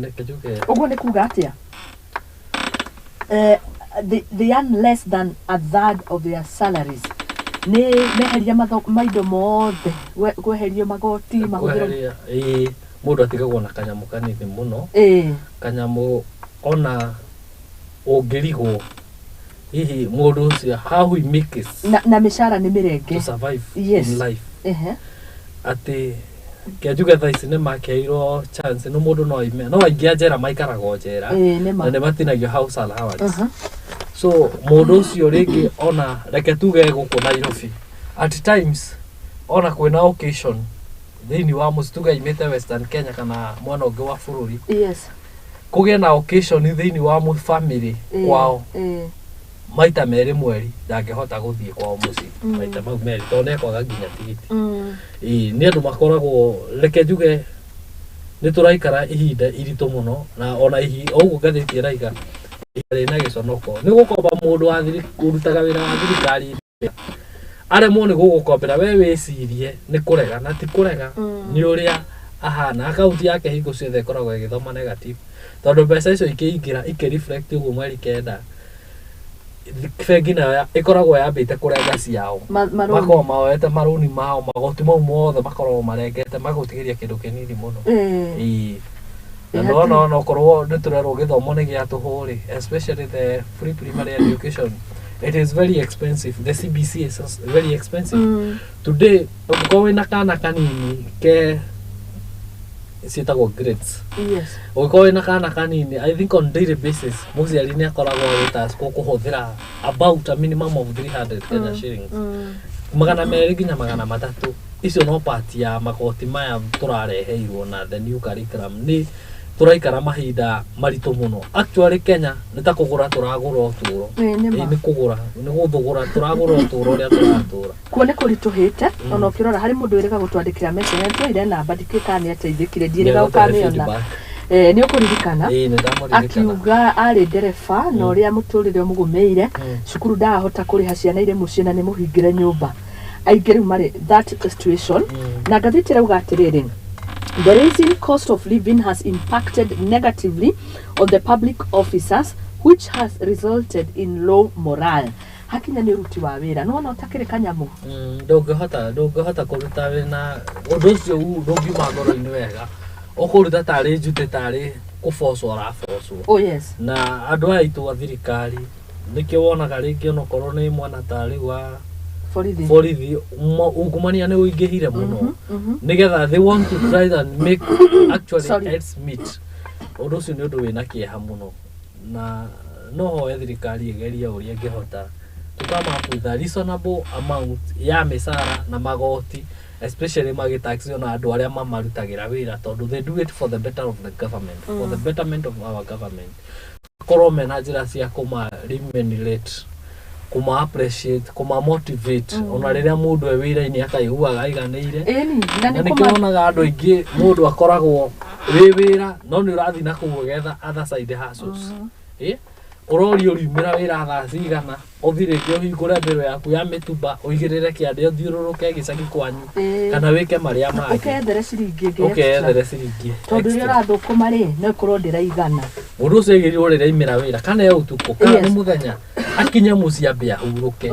Reke njuge. Ũguo nĩ kuga atĩa? They earn less than a third of their salaries, nĩ meheria maindo mothe, kweherio magoti, mahũthĩro. Kweheria, ĩĩ, mũndũ atigagwo na kanyamũ kanini mũno, kanyamũ ona ũngĩrigwo hihi mũndũ ũcio how he makes Na mĩcara nĩ mĩrenge to survive in life. Atĩ kĩanjuge thaa ici nĩ makeirwo chance no mũndũ no aime, no aingĩ a njera maikaragwo njera Ĩĩ, nĩ ma. Na nĩ matinagio house allowance. So mũndũ ũcio rĩngĩ, ona reke tuge gũkũ Nairobi, at times ona kwĩna occasion thĩinĩ wa mũciĩ, tuge aimĩte Western Kenya kana mwena ũngĩ wa bũrũri, kũgĩe na occasion thĩinĩ wa family kwao, Maita merĩ mweri ndangĩhota gũthiĩ kwao mũciĩ maita mau merĩ tondũ nĩekwaga nginya tigiti. Ĩĩ, nĩ andũ makoragwo, reke njuge nĩ tũraikara ihinda iritũ mũno, na ona ihi o ũguo ngathĩti ĩraiga ihinda rĩna gĩconoko. Nĩ gũkomba mũndũ wa ũrutaga wĩra wa thirikari aremwo nĩ gũgũkombera, we wĩcirie nĩ kũrega, na ti kũrega, nĩ ũrĩa ahana. Akaunti yake hingo ciothe ĩkoragwo ĩgĩthoma negative, tondũ mbeca icio ikĩingĩra ikĩ-reflect ũguo mweri 9, bengi nayo ĩkoragwo yambĩte kũrenga ciao. Marũni. Makoragwo maoete marũni mao, magoti mau mothe makoragwo marengete, magũtigĩria kĩndũ kĩnini mũno. Ĩĩ. Na nona onokorwo nĩ tũrerwo gĩthomo nĩ gĩa tũhũ rĩ, especially the free primary education, it is very expensive. The CBC is very expensive. Today ũngĩkorwo wĩna kana kanini ke ciĩtagwo grades, ũngĩkorwo wĩna kana kanini, I think on daily basis mũciari nĩ akoragwo agĩtaskwo kũhũthĩra about a minimum of 300 Kenya shillings, 200 nginya 300. Icio no part ya magoti maya tũrareheirwo na the new curriculum. Nĩ tũraikara mahinda maritũ mũno. Actually Kenya nĩ ta kũgũra tũragũra ũtũũro. Ĩĩ, nĩ ma. Ĩĩ, nĩ kũgũra, nĩ gũthũgũra tũragũra ũtũũro ũrĩa tũratũra. Kuo nĩ kũritũhĩte. Ona ũkĩrora harĩ mũndũ wĩrĩga gũtwandĩkĩra message, tuoire namba, ndikĩĩ kana nĩ ateithĩkire, ndiĩrĩga Nĩegũtũhe ũkamĩona. feedback. Eh, nĩ ũkũririkana? Ĩĩ, nĩ ndamũririkana. Akiuga arĩ ndereba na ũrĩa mũtũrĩre ũmũgũmĩire, cukuru ndahota kũrĩha, ciana irĩ mũciĩ na nĩ mũhingĩre nyũmba. Aingĩ rĩu marĩ that situation. Na ngathĩti ĩrauga atĩrĩrĩ, "The rising cost of living has impacted negatively on the public officers, which has resulted in low morale." Hakinya nĩ ũruti wa wĩra, nĩwona ũtakĩrĩ kanyamũ. Ndũngĩhota kũruta wĩna ũndũ ũcio, ndũngiuma ngoro-inĩ wega, ũkũruta tarĩ njute, tarĩ kũbocwo ũrabocwo. Oh yes. Na andũ aya aitũ a thirikari, nĩkĩo wonaga rĩngĩ onokorwo nĩ mwana tarĩ wa borithi, borithi, ungumania nĩ ũingĩhire mũno, nĩgetha they want to try and make actually Sorry. ends meet. Ũndũ ũcio nĩ ũndũ wĩna kĩeha mũno, na no hoe thirikari ĩgerie ũrĩa ĩngĩhota to come up with a reasonable amount ya mĩcara na magoti, especially magĩtaxio na andũ arĩa mamarutagĩra wĩra, tondũ they do it for the better of the government, for the betterment of our government. Korwo mena njĩra cia kũma remunerate, kũma appreciate, kũma motivate, ona rĩrĩa mũndũ e wĩra-inĩ akaiguaga aiganĩire. Ĩni, na na nĩ nĩkĩo kũma wonaga andũ aingĩ, mũndũ akoragwo wĩ wĩra no nĩ ũrathiĩ na kũu ũgetha other side hustles. Ĩ ũroria ũriumĩra wĩra thaa cigana, ũthiĩ rĩngĩ ũhingũre mbĩro yaku ya mĩtumba, ũigĩrĩre kĩande, ũthiũrũrũke gĩcagi kwanyu, kana wĩke marĩa mangĩ. Ũkethere ciringi ĩngĩ extra. Ũkethere ciringi tondũ rĩrĩa extra. ũrathũkũma rĩ, no ĩkorwo ndĩraigana. Mũndũ ũcio agĩrĩirwo rĩrĩa aimĩra wĩra, kana e ũtukũ kana nĩ mũthenya, akinye mũciĩ ambe ahurũke,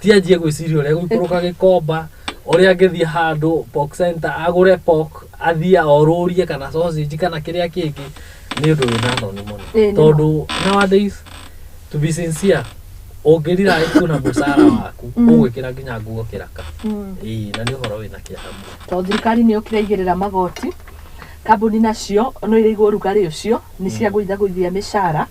ti anjie gwĩciria ũrĩa gũikũrũka gĩkomba, ũrĩa angĩthiĩ handũ pork center agũre pork, athiĩ orũrie kana sausage kana kĩrĩa kĩngĩ. Nĩ ũndũ wĩna thoni mũno. Ĩĩ, nĩ. Tondũ nowadays, to be sincere, ũngĩrira tu na mũcara waku, ũgwĩkĩra nginya nguo kĩraka. Ĩĩ, na nĩ ũhoro wĩna kĩeha mũno. Tondũ thirikari nĩ yũkire igĩrĩra magoti, kambuni nacio no iraigua ũrugarĩ ũcio, nĩ ciagũithagũithia mĩcara,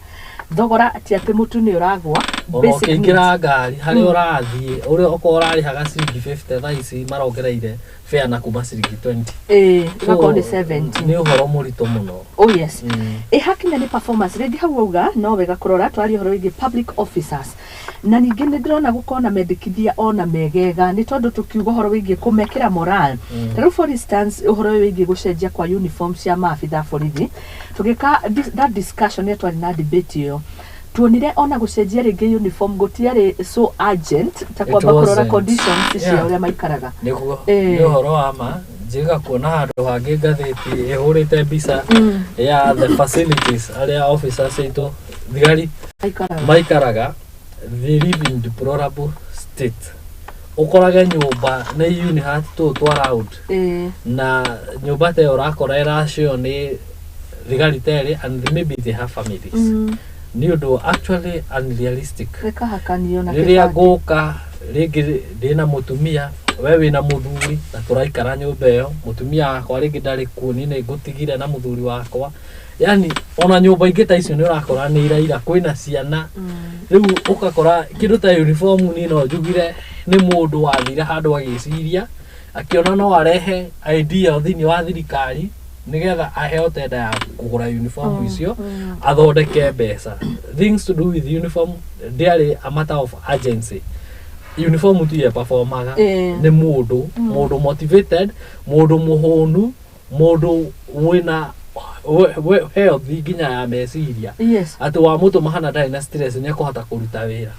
thogora ti atĩ mũtu nĩ ũragwa. Ona Basic needs. ũkĩingĩra ngari harĩa ũrathiĩ, ũrĩa okorwo ũrarĩhaga ciringi 50, thaa ici marongereire fare na kuma ciringi 20. Ĩĩ, ĩgakorwo nĩ So, 70. Nĩ ũhoro mũritũ mũno. Oh yes. Ĩ hakinya nĩ performance rĩngĩ, hau wauga no wega kũrora, twarie ũhoro wĩgiĩ public officers. Na ningĩ nĩ ndĩrona gũkorwo na mendekithia ona megega, nĩ tondũ tũkiuga ũhoro wĩgiĩ kũmekĩra moral. Ta rĩu for instance, ũhoro ũyũ wĩgiĩ gũcenjia kwa uniform cia maabitha a borithi, tũgĩka that discussion ĩrĩa twarĩ na debate ĩyo, tuonire ona gũcenjia rĩngĩ uniform gũtiarĩ so urgent ta It kwamba kũrora wasn't. conditions cia ũrĩa maikaraga. Nĩguo. Ĩĩ. Nĩ ũhoro wa ma. Njĩga kuona handũ hangĩ ngathĩti ĩhũrĩte mbica ya the facilities arĩa officers aitũ thigari maikaraga, maikaraga. They live in deplorable state. Ũkorage nyũmba nĩ unit tũũ twa round, na nyũmba ta ĩyo ũrakora ĩracio nĩ thigari terĩ, and maybe they have families. Nĩ ũndũ actually unrealistic. Rĩkahakanio na Rĩrĩa kĩbandĩ. Ngũka rĩngĩ ndĩna mũtumia, we wĩna mũthuri, na tũraikara nyũmba ĩyo, mũtumia wakwa rĩngĩ ndarĩ kuo, niĩ nĩ ngũtigire na mũthuri wakwa, yani ona nyũmba ingĩ ta icio nĩ ũrakora nĩ iraira, kwĩna ciana. Rĩu ũgakora kĩndũ ta uniform, niĩ no njugire nĩ mũndũ wathire handũ agĩciria, akĩona no arehe idea thĩinĩ wa thirikari. Nĩgetha aheo tender ya kũgũra uniform icio, athondeke mbeca. Things to do with uniform ndĩarĩ a matter of urgency. Uniform tu yeperformaga nĩ mũndũ motivated, mũndũ mũhũnu, mũndũ wĩna health nginya ya meciria, atĩ wamũtũma hana ndarĩ na stress, nĩ ekũhota kũruta wĩra.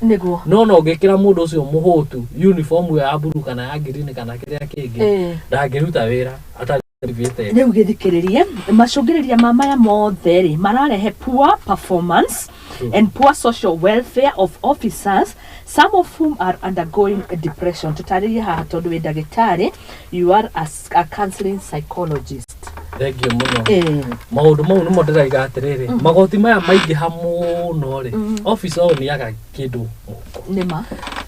No ũngĩkĩra mũndũ ũcio mũhũtu uniform ĩyo ya blue kana ya green kana kĩrĩa kĩngĩ, ndangĩruta wĩra atarĩ motivated. Rĩu gĩthikĩrĩrie, macũngĩrĩria ma maya mothe rĩ, mararehe poor performance and poor social welfare of officers, some of whom are undergoing depression. Tũtarĩrie haha, tondũ wĩ ndagĩtarĩ, you are a counseling psychologist. Thengiũ mũno. Maũndũ mau nĩmo ndĩraiga atĩrĩrĩ, magoti maya maingĩha mũno rĩ, officer ũyũ nĩ aga kĩndũ mũhuko. Nĩma.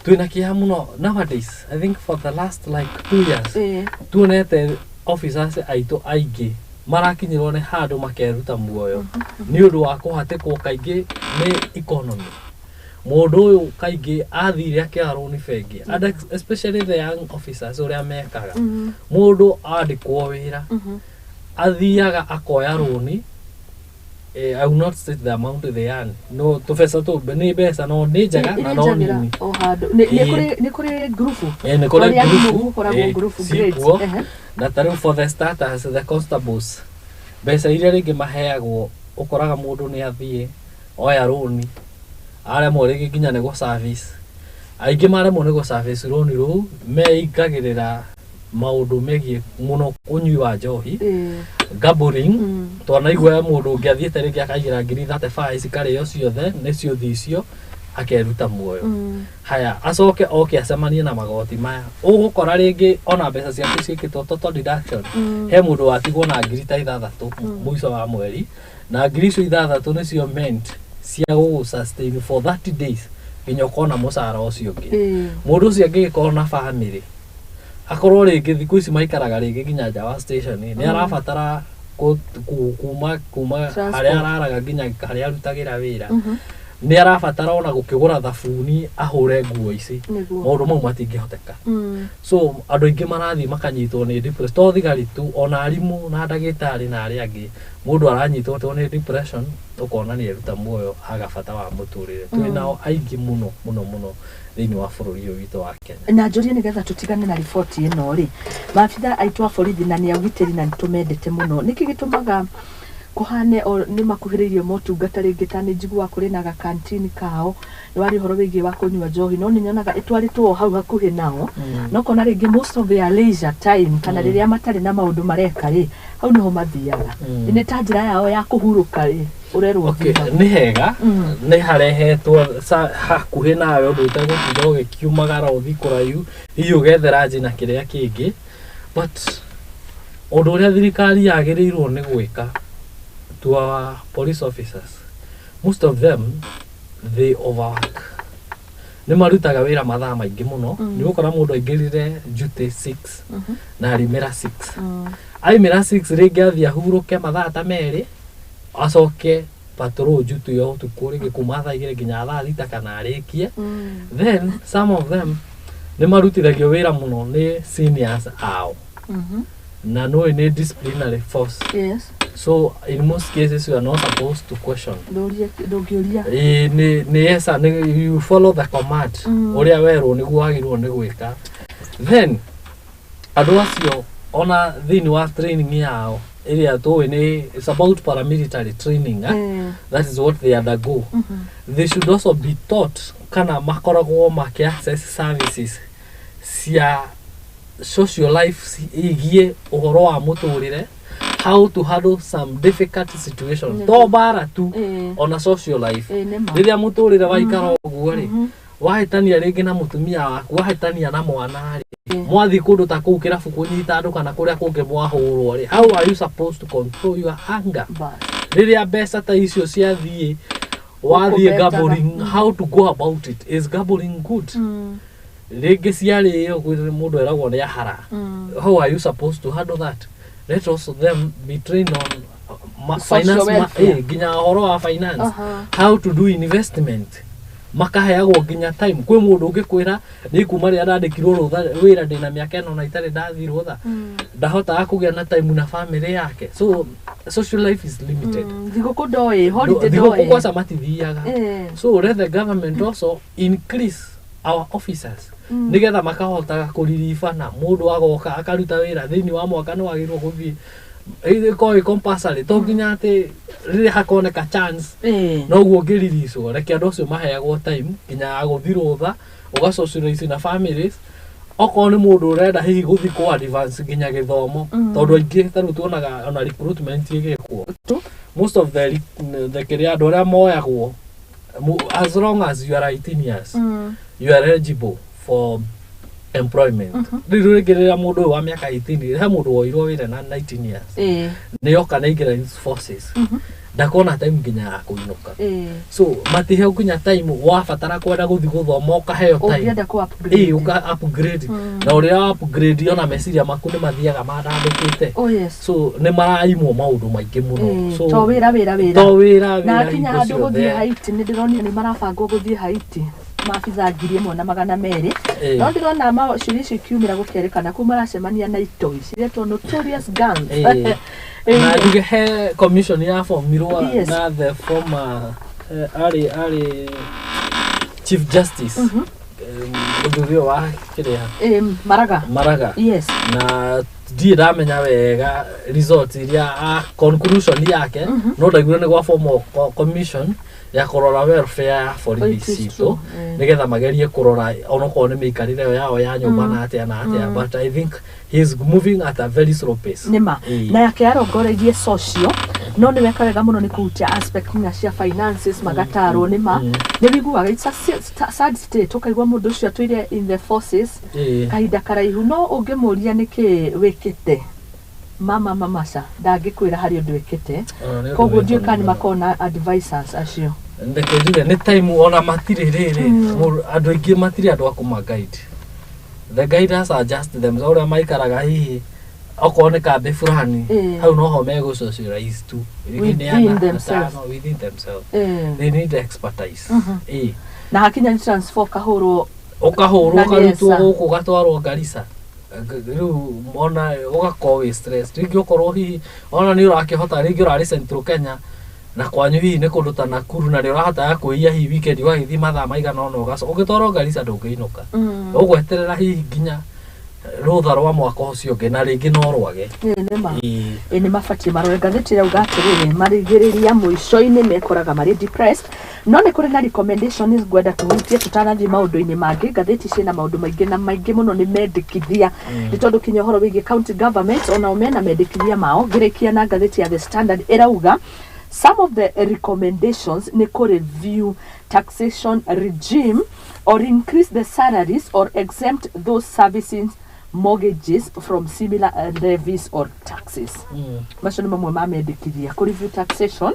Twĩna kĩeha mũno nowadays. I think for the last like 2 years, tuonete officers aitũ aingĩ marakinyĩrwo nĩ handũ makeruta muoyo nĩ ũndũ wa kũhatĩkwo kaingĩ nĩ economy. Mũndũ ũyũ kaingĩ athire akĩoya rũni bengi, and especially the young officers, ũrĩa mekaga, mũndũ andĩkwo wĩra athiaga akoya rũni. I will not state the amount they earn, no tũbeca tũ nĩ mbeca, no nĩ njega na no nini. O handũ nĩ kũrĩ ngurubu. Nĩ kũrĩ Arĩa ngurubu. gũkoragwo ngurubu grades. Cikuo. Na ta rĩu for the starters, the constables, mbeca iria rĩngĩ maheagwo, ũkoraga mũndũ nĩ athiĩ oya rũni, aremwo rĩngĩ nginya nĩ gũ service. Aingĩ maremwo nĩ gũ service rũni rũu, meingagĩrĩra maũndũ megiĩ mũno ũnyui wa njohi, gambling. Twanaigua mũndũ ũngĩ athiĩte rĩngĩ akaigĩra 35,000, cikarĩo ciothe nĩ ciũthi icio, akeruta muoyo. Haya, acoke oke acemanie na magoti maya, ũgũkora rĩngĩ ona mbeca ciaku ciĩkĩtwo total deduction. He mũndũ watigwo na 6,000 mũico wa mweri, na 6,000 nĩcio meant cia gũgũ sustain for 30 days nginya ũkona mũcara ũcio ũngĩ. Mũndũ ũcio angĩgĩkorwo na family, akorwo rĩngĩ thikũ ici maikaraga rĩngĩ nginya nja wa station, nĩ arabatara kuma Transport. harĩa araraga nginya harĩa arutagĩra wĩra, nĩ arabatara ona gũkĩgũra thabuni ahũre nguo ici. Maũndũ mau matingĩhoteka. So andũ aingĩ marathiĩ makanyitwo nĩ depression, to thigari tu, ona arimũ na ndagĩtarĩ na arĩa angĩ. Mũndũ aranyitwo nĩ depression, ũkona nĩ eruta muoyo, aga bata wa mũtũrĩre. Twĩ nao aingĩ mũno mũno mũno thĩinĩ wa bũrũri ũyũ witũ wa Kenya. Na njũrie, nĩgetha tũtigane na riboti ĩno rĩ, maabitha aitũ a borithi na nĩ a ũgitĩri na nĩtũmendete mũno, nĩkĩ gĩtũmaga kũhane o nĩ makuhĩrĩirie motungata? Rĩngĩ ta nĩ njiguaga kũrĩ na gakantini kao, nĩ wari ũhoro wĩgiĩ wa kũnyua njohi, no nĩ nyonaga ĩtwarĩtwo o hau hakuhĩ nao, no kona rĩngĩ most of their leisure time, kana rĩrĩa matarĩ na maũndũ mareka rĩ, hau nĩho mathiaga. Nĩ ta njĩra yao ya kũhurũka rĩ, ũrerwo Okay, thiĩ hau. nĩ hega nĩ harehetwo hakuhĩ nawe, ũndũ ũtegũtinda ũgĩkiumagara ũthiĩ kũraihu, hihi ũgethera nji na kĩrĩa kĩngĩ. But ũndũ ũrĩa thirikari yagĩrĩirwo nĩ gwĩka to our police officers, most of them, they overwork, nĩ marutaga wĩra mathaa maingĩ mũno. Nĩ ũgũkora mũndũ aingĩrire duty 6 na arimĩra 6. Aimĩra 6, rĩngĩ athiĩ ahurũke mathaa ta 2, acoke patrol duty ya ũtukũ, rĩngĩ kuma thaa 2 nginya thaa 6 kana arĩkie. Then some of them nĩ marutithagio wĩra mũno nĩ seniors ao, na nũĩ nĩ disciplinary force. So in most cases you are not supposed to question. Ndũngĩũria. Ĩĩ, nĩ esa nĩ you follow the command, ũrĩa werwo nĩguo wagĩrĩirwo nĩ gwĩka. Then andũ acio ona thĩinĩ wa training yao ĩrĩa tũĩ nĩ, it's about paramilitary training, eh? That is what they undergo. They should also be taught kana makoragwo maki access services cia social life igie ũhoro wa mũtũrĩre, how to handle some difficult situation, to mbara tu, ona social life. Nĩ ma. Rĩrĩa mũtũrĩre waikara ũguo rĩ, wahĩtania rĩngĩ na mũtumia waku, wahĩtania na mwana rĩ, mwathiĩ kũndũ ta kũu kĩrabu kũnyita andũ kana kũrĩa kũngĩ mwahũrwo rĩ, how are you supposed to control your anger? Bas. Rĩrĩa mbeca ta icio ciathiĩ, wathiĩ Ũkũbetaga. gambling, how to go about it? Is gambling good? Rĩngĩ ciarĩo, kwĩ mũndũ eragwo nĩ ahara. How are you supposed to handle that? Let also them be trained on Social finance, welfare. nginya ũhoro wa finance, how to do investment. Makaheagwo nginya time. Kwĩ mũndũ ũngĩkwĩra nĩ kuma rĩrĩa ndandĩkirwo rũtha wĩra ndĩna mĩaka ĩno na itarĩ ndathiĩ rũtha, ndahotaga kũgĩa na time na family yake, so social life is limited. Thigũkũ ndoĩ, holiday Thigũkũ ndoĩ. kwanza matithiaga. So let the government also increase our officers nigetha makahotaga kũriribana. Mũndũ agoka akaruta wĩra thĩinĩ wa mwaka, nĩ wagĩrĩirwo gũthiĩ, ĩkorwo ĩ compulsory, to nginya atĩ rĩrĩa hakoneka chance noguo ũngĩriricwo. Reke andũ acio maheagwo time nginya ya gũthiĩ rũtha, ũga socialize na families. Okorwo nĩ mũndũ ũrenda hihi gũthiĩ kũ advance nginya gĩthomo, tondũ aingĩ ta rĩu tuonaga ona recruitment ĩgĩkwo, most of the kĩrĩa andũ arĩa moyagwo, as long as you are 18 years, you are eligible for employment. Rĩu rĩngĩ rĩrĩa mũndũ ũyũ wa mĩaka 18, he mũndũ woirwo wĩra na 19 years, nĩ oka nĩ aingĩra in forces, ndakona time nginya ya kũinũka. So matiheo nginya time. Wabatara kwenda gũthiĩ gũthoma, ũkaheo time. Ũngĩenda kũ upgrade. Ĩĩ, ũka upgrade, na ũrĩa upgrade, ona meciria maku nĩ mathiaga mandandũkĩte. Oh yes. So nĩ maraimwo maũndũ maingĩ mũno. So To wĩra, wĩra, wĩra. To wĩra, Na wĩra akinya hingo handũ gũthiĩ ciothe. Haiti, nĩ ndĩronire nĩ marabangwo gũthiĩ Haiti, maabitha 1200. No ndĩrona ciũria icio ikiumĩra gũkerĩkana kũu maracemania na itoi ciretwo notorious gangs. Na njuge he commission yabomirwo na the former arĩ chief justice, mũthuri ũyũ wa kĩrĩa? Maraga. Maraga. Yes. Na ndirĩ ndamenya wega result iria a conclusion yake, no ndaiguire nĩ gwa form commission ya kũrora welfare ya borithi It is citũ, true. Nĩgetha magerie kũrora onokorwo nĩ mĩikarĩre ĩyo yao ya nyũmba na atĩa na atĩa, but I think he is moving at a very slow pace. Nĩma. Na yake arongoreirie social, no nĩ weka wega mũno nĩ kũhutia aspect nginya cia finances, magatarwo nĩma. Nĩ wiguaga it's a sad state, ũkaigua mũndũ ũcio atũire in the forces kahinda karaihu, no ũngĩmũria nĩkĩ wĩkĩte, mama mamaca ndangĩkwĩra harĩ ũndũ wĩkĩte. Ona nĩ ũndũ Koguo wĩ ndiũĩ kana thoni nĩ mũno. makoragwo na advisors acio. Ndeke njuge nĩ time ona matirĩ rĩrĩ. Andũ aingĩ matirĩ andũ a kũma guide. The guiders are just them, ũrĩa maikaraga hihi okorwo nĩ kambĩ fulani, hau noho megũ socialize tu. Rĩngĩ nĩ Within ana, themselves. atano, within themselves. They need expertise. Na hakinya nĩ transfer, ũkahũrwo. Ũkahũrwo. Na Ũkarutwo nĩesa. gũkũ ũgatwarwo Garissa. Rĩu ona ũgakorwo wĩ stress, rĩngĩ ũkorwo hihi ona nĩ ũrakĩhota, rĩngĩ ũrarĩ Central Kenya na kwanyu hihi nĩ kũndũ ta Nakuru, na nĩ ũrahotaga kwĩia hihi weekend ũgagĩthiĩ mathaa maigana ũna, ũgacoka ũgĩtwarwo Garissa, ndũngĩinũka. Ũgweterera hihi nginya rũtha rwa mwaka ũcio ũngĩ, na rĩngĩ no rwage. Ĩĩ, nĩma. Ĩ nĩ mabatiĩ marore. Ngathĩti ĩrauga atĩrĩrĩ, marigĩrĩria mũico-inĩ mekoraga marĩ depressed, no nĩ kũrĩ na recommendations ngwenda tũhutie tũtanathiĩ maũndũ-inĩ mangĩ. Ngathĩti ciĩna maũndũ maingĩ na maingĩ mũno nĩ mendekithia, nĩ tondũ kinya ũhoro wĩgiĩ county government onao mena mendekithia mao. Ngĩrĩkia na ngathĩti ya The Standard, ĩrauga some of the recommendations nĩ kũ review taxation regime or increase the salaries or exempt those servicing mortgages from similar levies or taxes. Macio nĩ mamwe ma mendekithia, kũ review taxation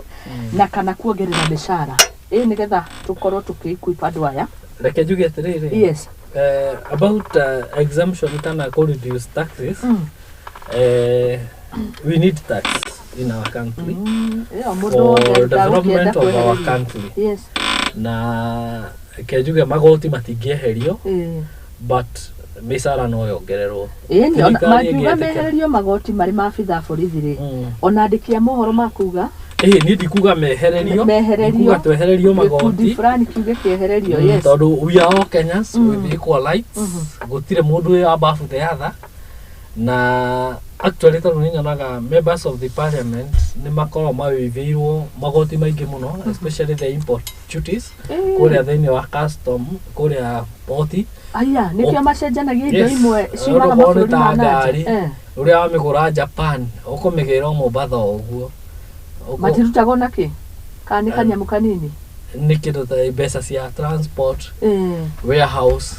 na kana kuongerera mĩcara, ĩ nĩgetha tũkorwo tũkĩ-equip andũ aya. Reke njuge atĩrĩrĩ, about exemption kana kũ reduce taxes, we need tax in our country Ĩyo mũndũ for wothe development ndagũkĩenda of our kwehererio. country. Na ke njuge magoti matingĩeherio, but mĩcara no yongererwo. Ĩĩ nĩ ona Thirikari mangiuga ĩngĩtĩkĩra. mehererio magoti marĩ maabitha a borithi rĩ, ona andĩki a mohoro makuga Ĩĩ, niĩ ndikuga mehererio. Mehererio. Ndikuga twehererio gĩkundi magoti fulani kiuge kĩehererio. Tondũ we are all Kenyans with equal rights. Gũtirĩ mũndũ wĩ above the other. Na actually tondũ nĩ nyonaga members of the parliament nĩ makoragwo mawĩvĩirwo magoti maingĩ mũno, especially the import duties kũrĩa thĩinĩ wa custom, kũrĩa poti. Aya nĩkĩo macenjanagia indo Yes. imwe ciumaga Ũndũ mabũrũri ta ma na nja. ngari ũrĩa wamĩgũra Japan ũkũmĩgĩra Mombasa o ũguo. Matirutagwo na kĩ, kana nĩ kanyamũ kanini? Nĩ kĩndũ ta mbeca cia transport, warehouse,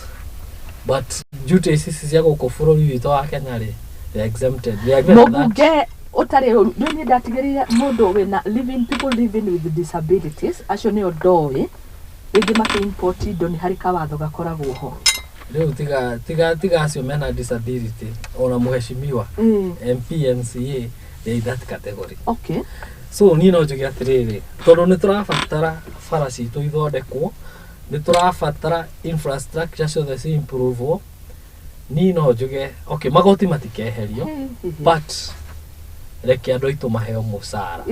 but duties ici cia gũkũ bũrũri witũ wa Kenya rĩ, they are exempted. They are given that. Mũmbunge ũtarĩ ũru nĩ niĩ ndatigĩrĩire mũndũ wĩna living, people living with disabilities, acio nĩo ndoĩ rĩngĩ makĩ import indo nĩ harĩ kawatho gakoragwo ho. Rĩu tiga acio mena disability, ona mũheshimiwa MP, MCA, they in that category. So niĩ no njuge atĩrĩrĩ, tondũ nĩ tũrabatara bara citũ ithondekwo. Nĩ tũrabatara infrastructure ciothe ci improve. Niĩ no njuge okay, magoti matikeherio, but reke andũ aitũ maheo mũcara.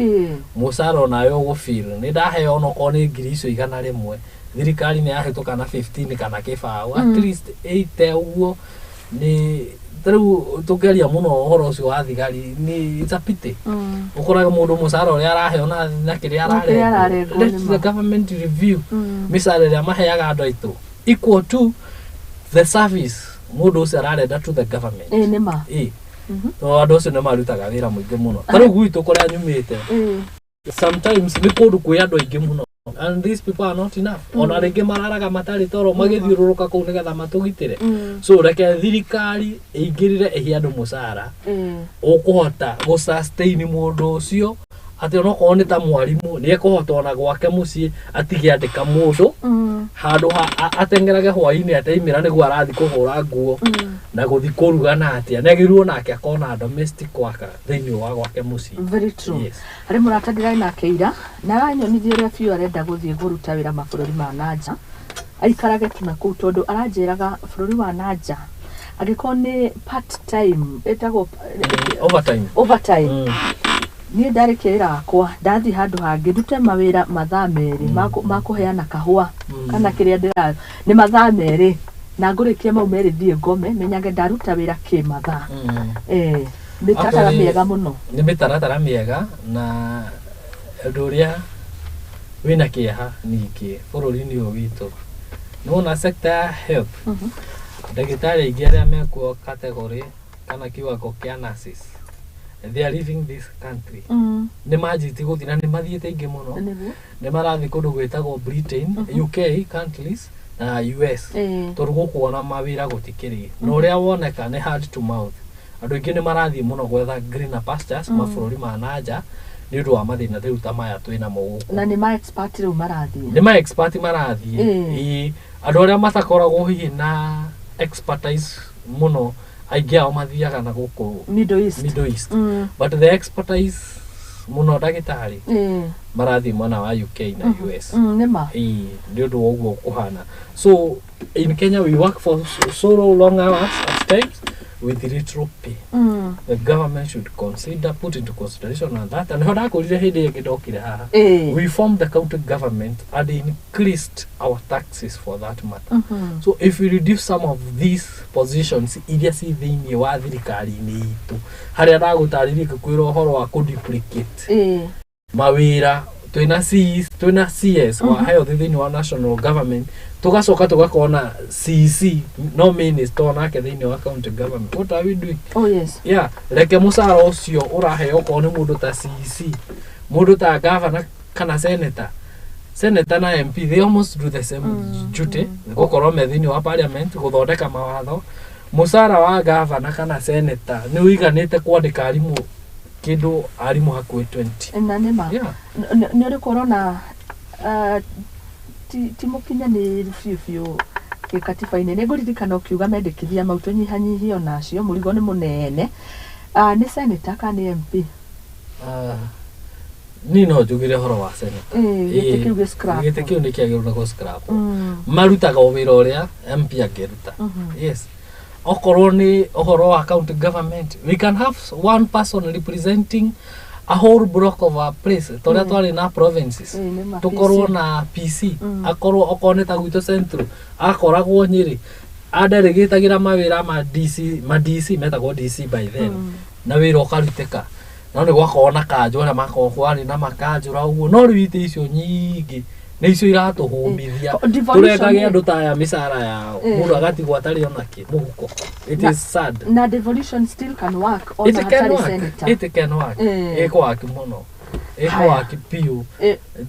Mũcara onawe ũgũfeel nĩ ndaheo onokorwo nĩ ngiri icio 100, thirikari nĩ yahĩtũka na 15 kana kĩbaũ, at least 8 ũguo. Nĩ tarĩu tũngĩaria mũno ũhoro ũcio wa thigari, nĩ it's a pity. Ũkoraga mũndũ mũcara ũrĩa araheo na kĩrĩa Na kĩrĩa ararengwo. ararengwo. Let Nĩ the ma. government review mĩcara ĩrĩa maheaga andũ aitũ equal to the service mũndũ ũcio ararenda to the government. Ĩ, nĩ ma. Ĩ, tondũ andũ acio nĩ marutaga wĩra mũingĩ mũno. Ta rĩu gwitũ kũrĩa nyumĩte, sometimes nĩ kũndũ kwĩ andũ aingĩ mũno and these people are not enough. Ona rĩngĩ mararaga matarĩ toro magĩthiũrũrũka kũu nĩgetha matũgitĩre. So reke thirikari ĩingĩrĩre, ĩhe andũ mũcara ũkũhota gũ sustain mũndũ ũcio, atĩ onokorwo nĩ ta mwarimũ, nĩ ekũhota ona gwake mũciĩ atige andĩka mũndũ handũ ha atengerage hwainĩ ateimĩra nĩguo arathiĩ kũhũra nguo na gũthiĩ kũruga, na atĩa nĩ agĩrĩirwo nake akona domestic worker thĩinĩ wa gwake mũciĩ. Very true. Yes. Harĩ mũrata ndĩrarĩ nake ira na aranyonithia ũrĩa biũ arenda gũthiĩ kũruta wĩra mabũrũri ma nanja, aikarage tu na kũu, tondũ aranjĩraga bũrũri wa nanja angĩkorwo nĩ part time ĩtagwo Overtime. Overtime. Niĩ ndarĩkia wĩra wakwa, ndathiĩ handũ hangĩ ndute mawĩra mathaa 2 ma kũheana kahũa kana kĩrĩa ndĩra nĩ mathaa 2, na ngũrĩkia mau 2 thiĩ ngome, menyage ndaruta wĩra kĩ mathaa. Eh, mĩtaratara Actually, mĩega mũno. Nĩ mĩtaratara mĩega, na ũndũ ũrĩa wĩna kĩeha ningĩ bũrũri-inĩ ũyũ witũ, nĩwona sector ya health, ndagĩtarĩ aingĩ arĩa mekuo category kana kiwango kĩa nurses, they are leaving this country. Nĩ manjĩtie gũthiĩ na nĩ mathiĩte aingĩ mũno. Nĩ marathiĩ kũndũ gwĩtagwo Britain, UK countries na US, tondũ gũkũ ona mawĩra gũtikĩrĩ, na ũrĩa woneka nĩ hand to mouth. Andũ aingĩ nĩ marathiĩ mũno gwetha greener pastures mabũrũri ma nanja nĩ ũndũ wa mathĩna rĩu ta maya twĩ namo gũkũ. Na nĩ ma expert rĩu marathiĩ. Nĩ ma expert marathiĩ. Ĩĩ, andũ arĩa matakoragwo hihi na expertise mũno, aingĩ ao mathiaga na gũkũ Middle East. Middle East. But the expertise mũno, ndagĩtarĩ, marathiĩ mwena wa UK na US. Nĩ ma. Ĩĩ, nĩ ũndũ wa ũguo kũhana. So in Kenya we work for so long hours at times with little pay. The government should consider, put into consideration on that, and nĩho ndakũrire hĩndĩ ĩngĩ ndokire haha, we formed the county government and increased our taxes for that matter. So if we reduce some of these positions iria ci thĩinĩ wa thirikari-inĩ itũ, harĩa ndagũtarĩria ngĩkwĩra ũhoro wa kũduplicate mawĩra, twĩna CEs, twĩna CS wa health thĩinĩ wa national government, tũgacoka tũgakorwo na CEC no minister onake thĩinĩ wa county government, what are we doing? Oh yes. Yeah, reke mũcara ũcio ũraheo okorwo nĩ mũndũ ta CEC, mũndũ ta governor kana senator. Senator na MP, they almost do the same duty, gũkorwo me thĩinĩ wa parliament gũthondeka mawatho. Mũcara wa governor kana senator nĩ ũiganĩte kwandĩka arimũ kĩndũ arimũ hakuhĩ 20. Na nĩ ma. Yeah. Nĩ ũrĩkũ ũrona ti mũkinyanĩru biũ biũ gĩkatiba-inĩ? Nĩ ngũririkana ũkiuga mendekithia mau tũnyihanyihie onacio, mũrigo nĩ mũnene. Ah, nĩ senator kana nĩ MP? Ah, niĩ no njugire ũhoro wa senator. Gĩtĩ kĩu gĩ scrap. Gĩtĩ kĩu nĩ kĩagĩrĩirwo nĩ gũ scrap. Marutaga o wĩra ũrĩa MP angĩruta. Yes, okorwo nĩ ũhoro wa county government, we can have one person representing a whole block of a place, ta ũrĩa twarĩ na provinces. Ĩĩ, nĩ ma. Tũkorwo PC. na PC, akorwo okorwo nĩ ta gwitũ Central, akoragwo Nyĩrĩ, adelegĩtagĩra mawĩra ma DC, ma DC metagwo DC by then, na wĩra ũkarutĩka. No nĩ gwakorwo na kanjũ, arĩa makorwo kwarĩ na makanjũra ũguo, no rĩu itĩ icio nyingĩ nĩ icio iratũhũmithia. Devolution. Tũrengage andũ ta aya mĩcara yao, mũndũ agatigwo atarĩ ona kĩ mũhuko. It is sad. Na devolution still can work ona It can hatarĩ work. senator. It can work. Ĩkũwaki mũno, ĩkũwaki biũ.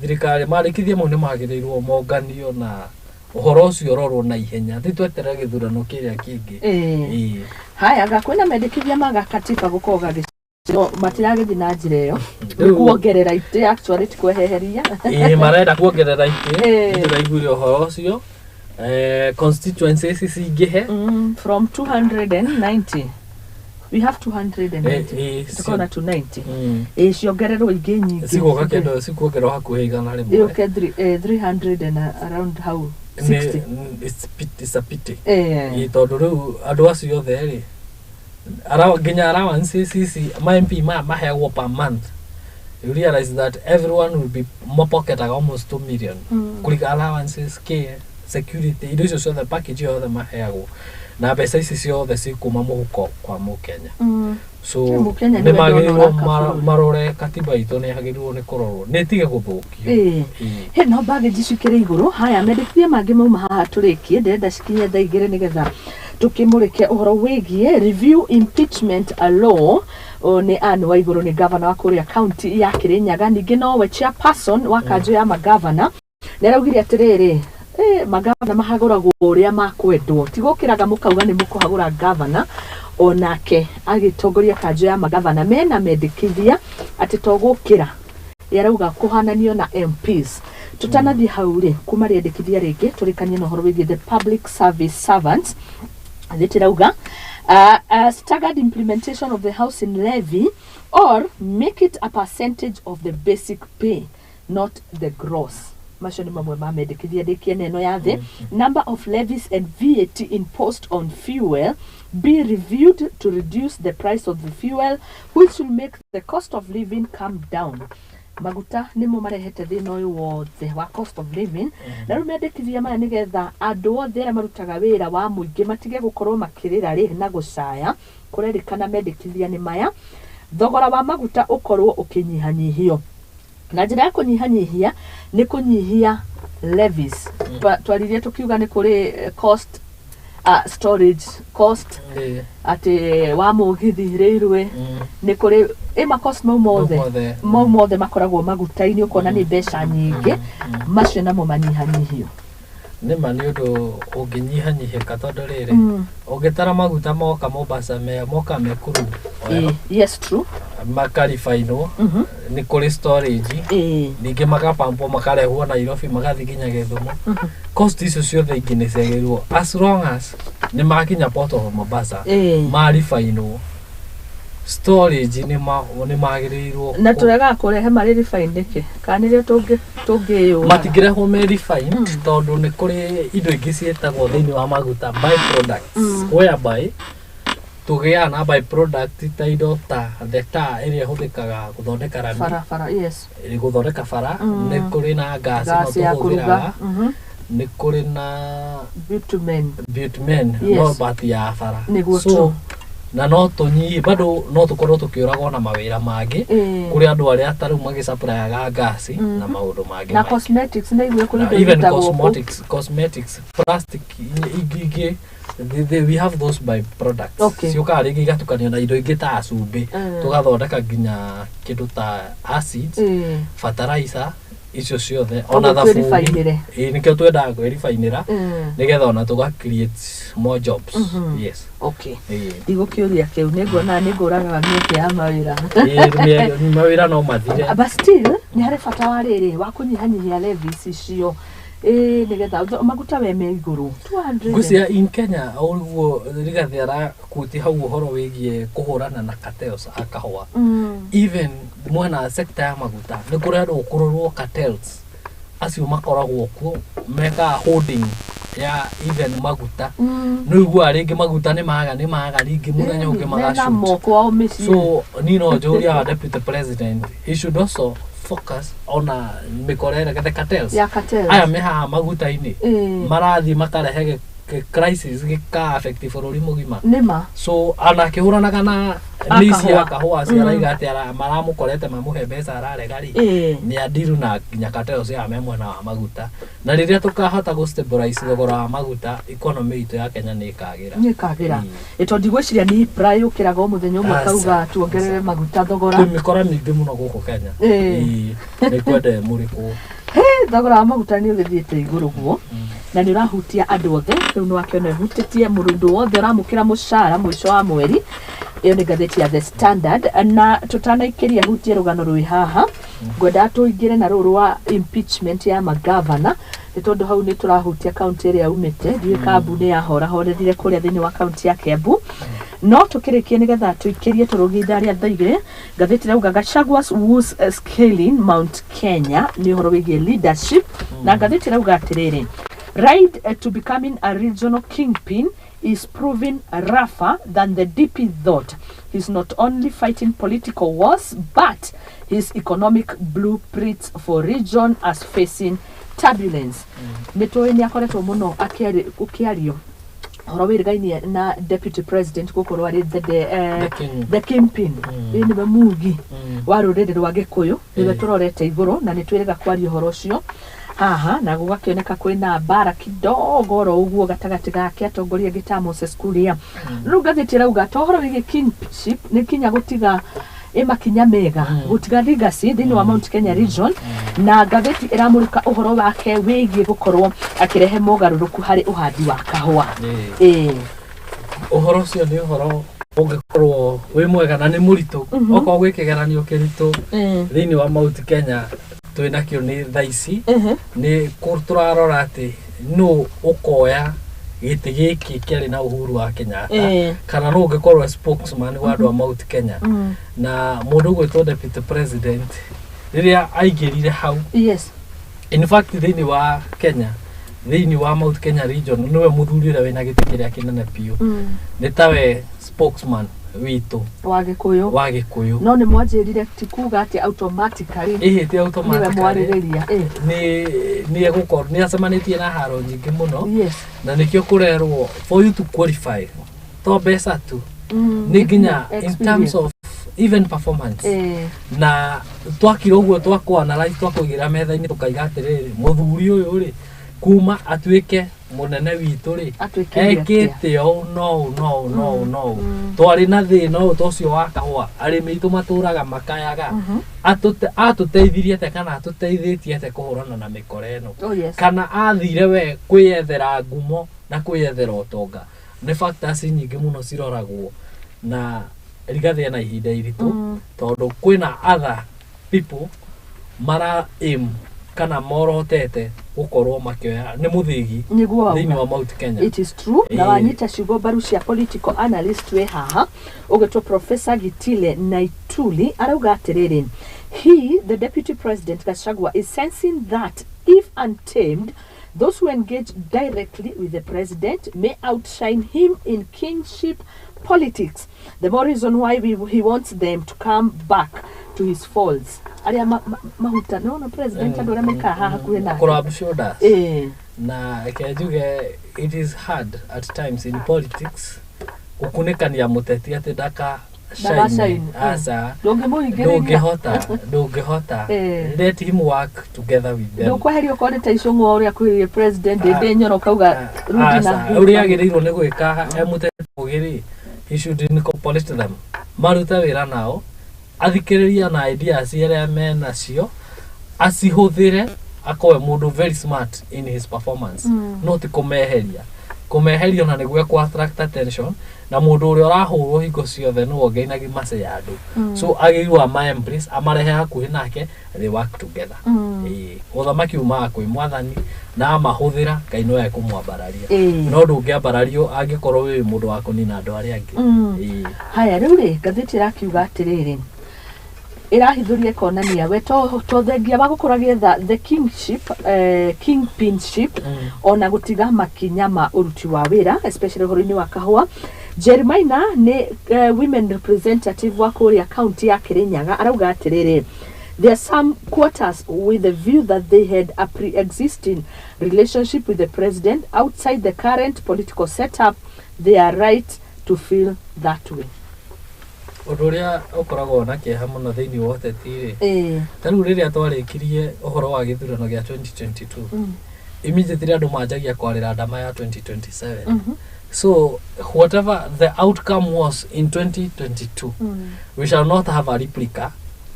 Thirikari marĩkithia mau nĩ magĩrĩirwo monganio na ũhoro ũcio ũrorwo na ihenya, ti tweterere gĩthurano kĩrĩa kĩngĩ. Ĩĩ. Haya, gakwĩna mendekithia ma gakatiba gũkorwo gagĩ matiragĩthiĩ na njĩra ĩyo. Rĩu- Kuongerera itĩ actually ti kweheria. Ĩĩ, marenda kuongerera itĩ. Nĩtũraiguire ũhoro ũcio. Constituencies cingĩhe. From 290. We have 290. Tukorwo na 290. Ĩ ciongererwo ingĩ nyingĩ. Cigoka kĩndũ cikuongererwo hakuhĩ 100. Yũke 300 and around hau 60. It's a pity. Eh. Ĩ, tondũ rĩu andũ acio othe rĩ nginya allowances ici ma MP maya maheagwo per month, you realize that everyone will be mapoketaga almost 2 million. Kũrika allowances k security indo icio ciothe, package yothe maheagwo na mbeca ici ciothe cikuma mũhuko kwa mũkenya. So Mũkenya nĩ nĩwe magĩrĩirwo ndona bũrũri. Marore katiba itũ nĩ yagĩrĩirwo nĩ kũrorwo nĩ ĩtige gũthũkio. Ĩĩ. Ĩĩ. He no baggage cikĩrĩ igũrũ. Haya, mendekithia mangĩ mauma haha tũrĩkie, ndĩrenda cikinye thaa 2 nĩgetha tũkĩmũrĩke ũhoro wĩgiĩ review impeachment law. O, nĩ Anne Waigũrũ nĩ gavana wa kũrĩa kaunti ya Kĩrĩnyaga, ningĩ nowe chairperson wa kanjũ ya magavana. Nĩ araugire atĩrĩrĩ, magavana mahagũragwo ũrĩa makwendwo, ti gũkĩraga mũkauga nĩ mũkũhagũra gavana. Onake agĩtongoria kanjũ ya magavana mena mendekithia atĩ to gũkĩra yarauga kũhananio na MPs. Tutanathiĩ hau rĩ, kuma rĩendekithia rĩngĩ tũrĩkanie na ũhoro wĩgiĩ the public service servants. Rĩtirauga staggered implementation of the housing levy or make it a percentage of the basic pay, not the gross. Macio nĩ mamwe ma mendekithia ndĩkie na ĩno ya thĩ. Number of levies and VAT imposed on fuel be reviewed to reduce the price of the fuel, which will make the cost of living come down. Maguta nĩmo marehete thĩna ũyũ wothe wa cost of living. Na rĩu mendekithia maya nĩgetha andũ othe arĩa marutaga wĩra wa mũingĩ matige gũkorwo makĩrĩra rĩ na gũcaya. Kũrerĩkana mendekithia nĩ maya: thogora wa maguta ũkorwo ũkĩnyihanyihio na njĩra ya kũnyihanyihia nĩ kũnyihia levies. Twaririe tũkiuga nĩ kũrĩ cost, storage cost, atĩ wa mũgithi, railway, nĩ kũrĩ ĩ macost mau mothe. Mau mothe. Mau mothe makoragwo maguta-inĩ, ũkona nĩ mbeca nyingĩ. Macio namo manyihanyihio. Nĩ ma nĩ ũndũ ũngĩnyihanyihĩka tondũ rĩrĩ ũngĩtara maguta moka Mombasa me moka me crude oil, Yes, true. Makaribainwo, nĩ kũrĩ storage, ningĩ magapampwo makarehwo Nairobi magathiĩ nginya Gĩthumo. Cost icio ciothe ingĩ nĩ ciagĩrĩirwo, as long as nĩ makinya Port of Mombasa, maribainwo, storage nĩ magĩrĩirwo. Na tũregaga kũrehe marĩ refined nĩkĩ? Kana nĩrĩo tũngĩyũraga? Matingĩrehwo me refined tondũ nĩ kũrĩ indo ingĩ ciĩtagwo thĩinĩ wa maguta by products, whereby tũgĩaga na by product ta indo ta the tar ĩrĩa ĩhũthĩkaga gũthondeka rami, Barabara, yes. Gũthondeka bara. Nĩ kũrĩ na gas ĩno Gas ya kũruga. tũhũthĩraga, nĩ kũrĩ na Bitumen. Bitumen. Yes. No bati ya bara. Nĩguo, so true. Na no tũnyihi bado no tũkorwo tũkĩũragwo na mawĩra mangĩ kũrĩ andũ arĩa ta rĩu magĩcapurayaga ngasi na maũndũ mangĩ Na maingĩ. Cosmetics nĩ igue kũrĩ Na indo even irutagwo kũ. Cosmetics, plastic ingĩ we have those by products. Ciũkaga rĩngĩ igatukanio na indo ingĩ ta cumbĩ, tũgathondeka nginya kĩndũ ta acids, fertilizer, icio ciothe Koguo ona thabuni. twĩribainĩre. Ĩĩ, nĩkĩo twendaga kwĩribainĩra nĩgetha ona tũga create more jobs. Yes. Okay. Ĩĩ. Ndigũkĩũria kĩu, nĩ nguona nĩ ngũragaga mĩeke ya mawĩra. Ĩĩ, mawĩra no mathire. But still nĩ harĩ bata wa rĩrĩ wa kũnyihanyihia levies icio, ĩĩ, nĩgetha maguta we me igũrũ 200. Ngwĩciria in Kenya ũguo Rigathi arakuti hau ũhoro wĩgiĩ kũhũrana na cartels a kahũa, even mwena sector ya maguta nĩ kũrendwo kũrorwo cartels acio makoragwo kuo mekaga holding ya even maguta. Nĩ ũiguaga rĩngĩ maguta nĩ maga rĩngĩ mũthenya ũngĩ Mena magashoot. moko ao mĩciĩ. So niĩ no njũria our deputy president, he should also focus on mĩkora ĩrĩa the cartels ya cartels aya me haha maguta-inĩ, marathiĩ makarehe crisis gĩka affect bũrũri mũgima. Nĩma. So ona akĩhũranaga na A mĩici ya kahũa. kahũa acio araiga atĩ maramũkorete mamũhe mbeca ararega rĩ, nĩ andiru na nginya cartels ya me mwena wa maguta. Na rĩrĩa tũkahota gũ stabilize thogora wa maguta, economy itũ ya Kenya nĩ ĩkagĩra. Nĩ ĩkagĩra. Ĩ tondũ ndigwĩciria nĩ IPRA yũkĩraga o mũthenya ũmwe Aca. kauga tuongerere maguta thogora. Kwĩ mĩkora mĩingĩ mũno gũkũ Kenya. Ĩĩ. Ĩĩ, nĩ kwenda ĩmũrĩkwo. Thogora wa maguta nĩ ũgĩthiĩte igũrũ guo na nĩ ũrahutia andũ othe. Rĩu nĩ wakĩona ĩhutĩtie mũndũ wothe ũramũkĩra mũcara mũico wa mweri. Ĩyo nĩ ngathĩti ya The Standard. Na tũtanaikĩria hutie rũgano rwĩ haha, ngwendaga tũingĩre na rũrũ rwa impeachment ya magavana, nĩ tondũ hau nĩ tũrahutia kaunti ĩrĩa umĩte. Ndiũĩ kambu nĩ yahorahorerire kũrĩa thĩinĩ wa kaunti ya Kiambu. No tũkĩrĩkie nĩgetha tũikĩrie tũrũgie ithaa rĩa thaa igĩrĩ, ngathĩti ĩrauga Gachagua's woes scaling Mount Kenya, nĩ ũhoro wĩgiĩ leadership, na ngathĩti ĩrauga atĩrĩrĩ, ride to becoming a regional kingpin is proving rougher than the DP thought. He's not only fighting political wars, but his economic blueprints for region as facing turbulence. Nĩ tũĩ nĩ akoretwo mũno ũkĩario ũhoro wĩrĩgainie na deputy president gũkorwo arĩ The king. The kingpin. Ĩ nĩwe mugi wa rũrĩrĩ rwa Gĩkũyũ, nĩwe tũrorete igũrũ na nĩ twĩrĩga kwaria ũhoro ũcio haha, na gũgakĩoneka kwĩna mbara kidogo oro ũguo gatagatĩ gake atongoria angĩ ta Moses Kuria. Rĩu ngathĩti ĩrauga to ũhoro wĩgiĩ kingship, nĩ kinya gũtiga ĩ makinya mega, gũtiga legacy thĩinĩ wa Mount Kenya region, na ngathĩti ĩramũrĩka ũhoro wake wĩgiĩ gũkorwo akĩrehe mogarũrũku harĩ ũhandi wa kahũa. Ĩĩ. Ũhoro ũcio nĩ ũhoro ũngĩkorwo wĩ mwega na nĩ mũritũ, okorwo gwĩ kĩgeranio kĩritũ thĩinĩ wa Mount Kenya twĩ nakĩo nĩ thaa ici, nĩ tũrarora atĩ nũ ũkoya gĩtĩ gĩkĩ kĩarĩ na Uhuru wa Kenyatta, kana nũ ũngĩkorwo spokesman wa andũ a Mount Kenya, na mũndũ ũgwĩtwo deputy president rĩrĩa aingĩrire hau, in fact thĩinĩ wa Kenya, thĩinĩ wa Mount Kenya region, nĩwe mũthuri ũrĩa wĩna gĩtĩ kĩrĩa kĩnene biũ, nĩ tawe spokesman witũ wa Gĩkũyũ. Wa Gĩkũyũ. No nĩ mwanjĩrire ti kuga atĩ automatically ĩhĩte nĩwe automatically. Mwarĩrĩria. Nĩ egũkorwo nĩ acemanĩtie na haro nyingĩ mũno, na nĩkĩo kũrerwo for you to qualify to mbeca tu, nĩ nginya in terms of even performance, na twakira ũguo twakũ analyze, twakũigĩra metha-inĩ, tũkaiga atĩrĩrĩ, mũthuri ũyũ rĩ, kuma atuĩke mũnene witũ rĩ, Atuĩkire atĩa? Ekĩte ũũ no ũũ no ũũ no ũũ no ũũ, twarĩ na thĩna ũyũ ta ũcio wa kahũa, arĩmi aitũ matũraga makayaga. Atũteithirie atĩa kana atũteithĩtie atĩa kũhũrana na mĩkora ĩno, kana athire we kwĩyethera ngumo na kwĩyethera ũtonga? Nĩ factors nyingĩ mũno ciroragwo, na Rigathĩ ena ihinda iritũ, tondũ kwĩna other people mara aim kana morotete gũkorwo makĩoya nĩ mũthĩgi nĩguo wauga. Thĩinĩ wa Mount Kenya. It is true. Na wanyita ciugo mbaru cia political analyst wĩ haha ũgĩtwo Professor Gitile Naituli, arauga atĩrĩrĩ, he, the deputy president Gachagua, is sensing that if untamed, those who engage directly with the president may outshine him in kingship politics, the more reason why he wants them to come back to his folds. Arĩa mahuta no no president, andũ arĩa maikara haha hakuhĩ nake. Kũrub shoulders. Na reke njuge, it is hard at times in politics gũkunĩkania mũteti atĩ ndaka Ndaka shine. shine, Aca. Ndũngĩmũhingĩrĩria. Ndũngĩhota, ndũngĩhota. Let him work together with them. Ndũkweheria okorwo nĩ ta icũng'wa ũrĩa kwĩrire president ndĩ nyoro kauga rudi Aca, na ũrĩa agĩrĩirwo nĩ gwĩka e mũteti mũgĩ rĩ, he should incorporate them, marute wĩra nao, athikĩrĩrie na ideas iria menacio, acihũthĩre, akorwe mũndũ very smart in his performance, no ti kũmeheria. Kũmeheria ona nĩguo kũ attract attention, na mũndũ ũrĩa ũrahũrwo hingo ciothe nĩwe ũngeinagia mace ya andũ, so agĩrĩirwo ama embrace, amarehe hakuhĩ nake, they work together. Ĩĩ, ũthamaki umaga kwĩ mwathani, na amahũthĩra Ngai no ekũmwambararia, no ndũngĩambarario angĩkorwo wĩ mũndũ wa kũnina andũ arĩa angĩ. Ĩĩ. Haya, rĩu rĩ, ngathĩti ĩrakiuga atĩrĩrĩ, ĩrahithũria ĩkonania we to thengia wa gũkorwo agĩetha the kingship, kingpinship, ona gũtiga makinya ma ũruti wa wĩra, especially ũhoro-inĩ wa kahũa. Jermaina nĩ women representative wa kũrĩa county ya Kirinyaga, arauga atĩrĩrĩ, there are some quarters with the view that they had a pre-existing relationship with the president outside the current political setup. They are right to feel that way. Ũndũ ũrĩa ũkoragwo na kĩeha mũno thĩinĩ wa ũteti rĩ, ta rĩu rĩrĩa twarĩkirie ũhoro wa gĩthurano gĩa 2022, immediately andũ manjagia kwarĩra ndama ya 2027. So whatever the outcome was in 2022, we shall not have a replica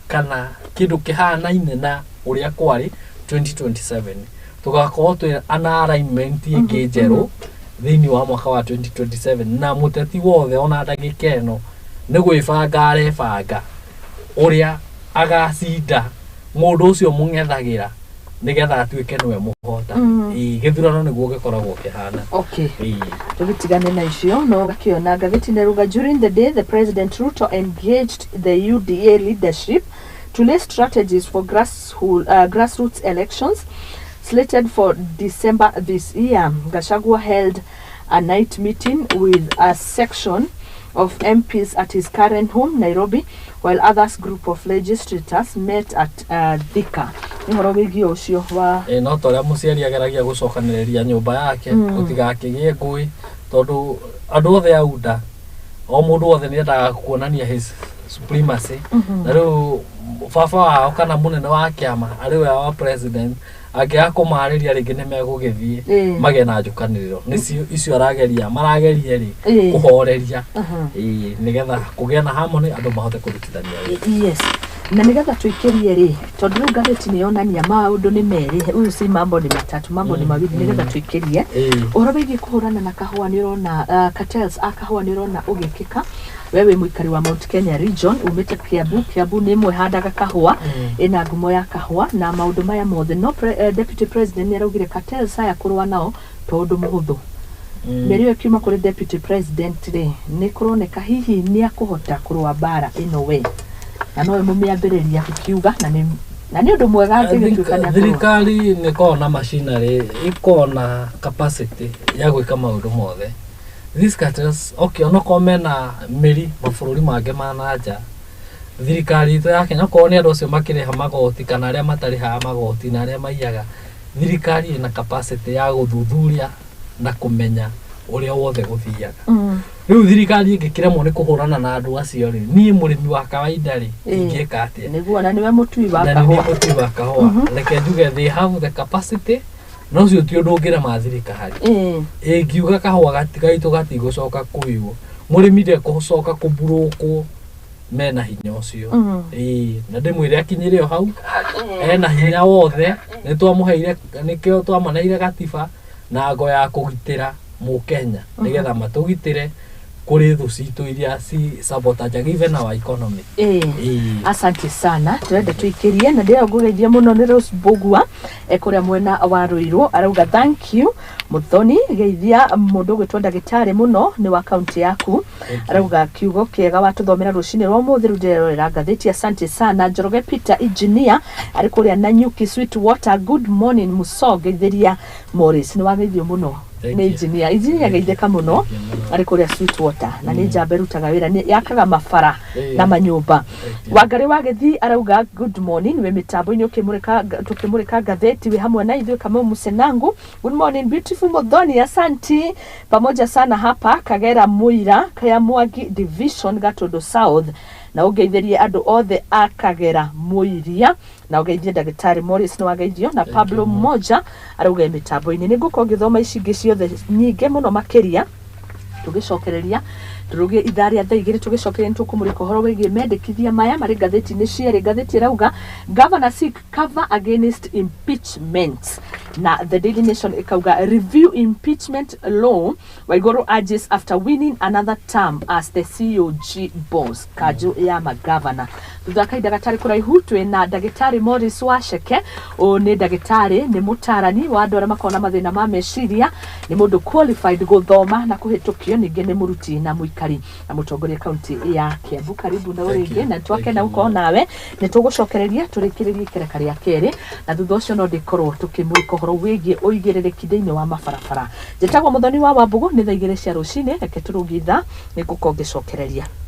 kana kĩndũ kĩhanaine na ũrĩa kwarĩ 2027. Tũgakorwo twĩ ana alignment ĩngĩ njerũ thĩinĩ wa mwaka wa 2027, na mũteti wothe ona ndagĩka ĩno nĩ gwĩbanga arebanga ũrĩa agacinda mũndũ ũcio mũng'ethagĩra. Nĩgetha atuĩke nĩwe mũhotani. Ĩĩ, gĩthurano nĩguo gĩkoragwo kĩhana. Okay. Ĩĩ. Tũgĩtigane na icio no gakĩona ngathĩti nĩruga during the day the President Ruto engaged the UDA leadership to lay strategies for grassroots elections slated for December this year. Gachagua held a night meeting with a section of MPs at his current home, Nairobi, while others group of legislators met at Thika. Nĩ ũhoro wĩgiĩ ũcio wa Ĩ, no ta ũrĩa mũciari ageragia gũcokanĩrĩria nyũmba yake gũtigakĩgĩe ngũĩ, tondũ andũ othe aunda o mũndũ wothe nĩ endaga kuonania his supremacy, na rĩu baba wao kana mũnene wa kĩama arĩ we wa president angĩaga kũmarĩria rĩngĩ nĩ megũgĩthiĩ magĩe na njũkanĩrĩro. Nĩcio icio arageria marageria rĩ kũhoreria. Ĩĩ, nĩgetha kũgĩe na harmony, andũ mahote kũrutithania wĩra. Yes, na nigetha tuikirie rĩ, tondũ rĩu ngathĩti nĩ yonania maũndũ nĩ merĩ, huyu si mambo ni matatu, mambo ni mawili, nigetha tuikirie ũhoro wĩgiĩ kũhũrana na kahũa, nĩ ũrona cartels a kahũa nĩ ũrona ũgĩkĩka. We wĩ mũikari wa Mount Kenya region, umĩte Kiambu. Kiambu nĩ ĩmwe handaga kahũa, ĩna ngumo ya kahũa na maũndũ maya mothe, no deputy president nĩ araugire cartels aya kũrũa nao to ũndũ mũhũthũ. Mĩario ĩyo ĩkiuma kũrĩ deputy president rĩ, nĩ kũroneka hihi nĩ akũhota kũrũa mbara ĩno we na nowe mũmĩambĩrĩria gũkiuga, na nĩ ũndũ mwega I think angĩgĩtuĩka nĩ akũrũa. Thirikari nĩ ĩkoragwo na machinery, ĩkoragwo na capacity ya gwĩka maũndũ mothe. These cartels, okay, onokorwo mena mĩri mabũrũri mangĩ ma na nja, thirikari itũ ya Kenya, okorwo nĩ andũ acio makĩrĩha magoti kana arĩa matarĩhaga magoti na arĩa maiyaga, thirikari ĩna capacity ya gũthuthuria na kũmenya ũrĩa wothe gũthiaga. Rĩu thirikari ĩngĩkĩremwo nĩ kũhũrana na andũ acio rĩ, niĩ mũrĩmi wa kawaida rĩ, ingĩka atĩa? Nĩguo, na nĩwe mũtui wa Na nĩ niĩ kahũa. Mũtui wa kahũa. Reke njuge they have the capacity, na ũcio ti ũndũ ũngĩrema thirikari. Ĩngiuga kahũa gaitũ gatigũcoka kũiywo, mũrĩmi ndekũcoka kũmburũkwo, mena hinya ũcio. Ĩĩ, na ndĩmwĩre akinyĩre o hau ena hinya wothe nĩ twamũheire, nĩkĩo twamaneire gatiba na ngo ya kũgitĩra mũkenya, nĩgetha matũgitĩre kũrĩ thũ citũ iria ci sabotage even our economy. Ĩĩ. Asante sana, turenda tuikirie na ndĩrenda ngũgeithie mũno nĩ Rose Mbugua e kũrĩa mwena wa Ruiru, arauga thank you Muthoni, geithia mũndũ ũgwĩtwo ndagĩtarĩ mũno nĩ wa kaunti yaku. Arauga kiugo kĩega watũthomera rũcinĩ rwa ũmũthĩ, rĩu ndĩrerorera ngathĩti, asante sana. Njoroge Peter engineer arĩ kũrĩa Nanyuki Sweet Water, good morning Muso, geithĩria Morris, nĩ wageithio mũno. Thank nĩ you. engineer, engineer, geithĩka mũno. Thank you mũno. Arĩ kũrĩa Sweet Water na nĩ njamba ĩrutaga wĩra, nĩ yakaga mabara na manyũmba. Thank you. Wangari wa Gĩthii arauga good morning, wĩ mĩtambo-inĩ ũkĩmũrĩka tũkĩmũrĩka ngathĩti wĩ hamwe na ithuĩ. Kamau Musenangu, good morning beautiful Muthoni, asanti, pamoja sana hapa Kagera Muira Kaya Mwangi division Gatundu South, na ũngeithĩrie andũ othe a Kagera Mũiria na ũgeithie ndagĩtarĩ Morris, nĩ wageithio na Thank Pablo you. Moja arauga mĩtambo-inĩ. Nĩ ngũkorwo ngĩthoma ici ingĩ ciothe nyingĩ mũno makĩria tũgĩcokereria tũrũgie ithaa rĩa thaa 2. Tũgĩcokereria nĩ tũkũmũrĩka ũhoro wĩgiĩ mendekithia maya marĩ ngathĩti-inĩ cierĩ. Ngathĩti ĩrauga governor seek cover against impeachment, na The Daily Nation ĩkauga review impeachment law, Waiguru urges after winning another term as the COG boss, kanjũ ya magavana. Thutha wa kahinda gatarĩ kũraihu twĩ na ndagĩtarĩ Morris Wacheke. Ũyũ nĩ ndagĩtarĩ, nĩ mũtarani wa andũ arĩa makoragwo na mathĩna ma meciria, nĩ mũndũ qualified gũthoma na kũhĩtũkio, ningĩ nĩ mũruti na mũikari na mũtongoria kaunti ya Kiambu. Karibu na Thank ũrĩngĩ you. na twakena Thank you gũkorwo mũno. nawe. Nĩ tũgũcokereria tũrĩkĩrĩrie ikereka rĩa kerĩ, na thutha ũcio no ndĩkorwo tũkĩmũrĩka ũhoro wĩgiĩ ũigĩrĩrĩki thĩinĩ wa mabarabara. Njĩtagwo Mũthoni wa Wambũgũ, nĩ thaa 2 cia rũcinĩ, reke tũrũgie ithaa, nĩ ngũkorwo ngĩcokereria.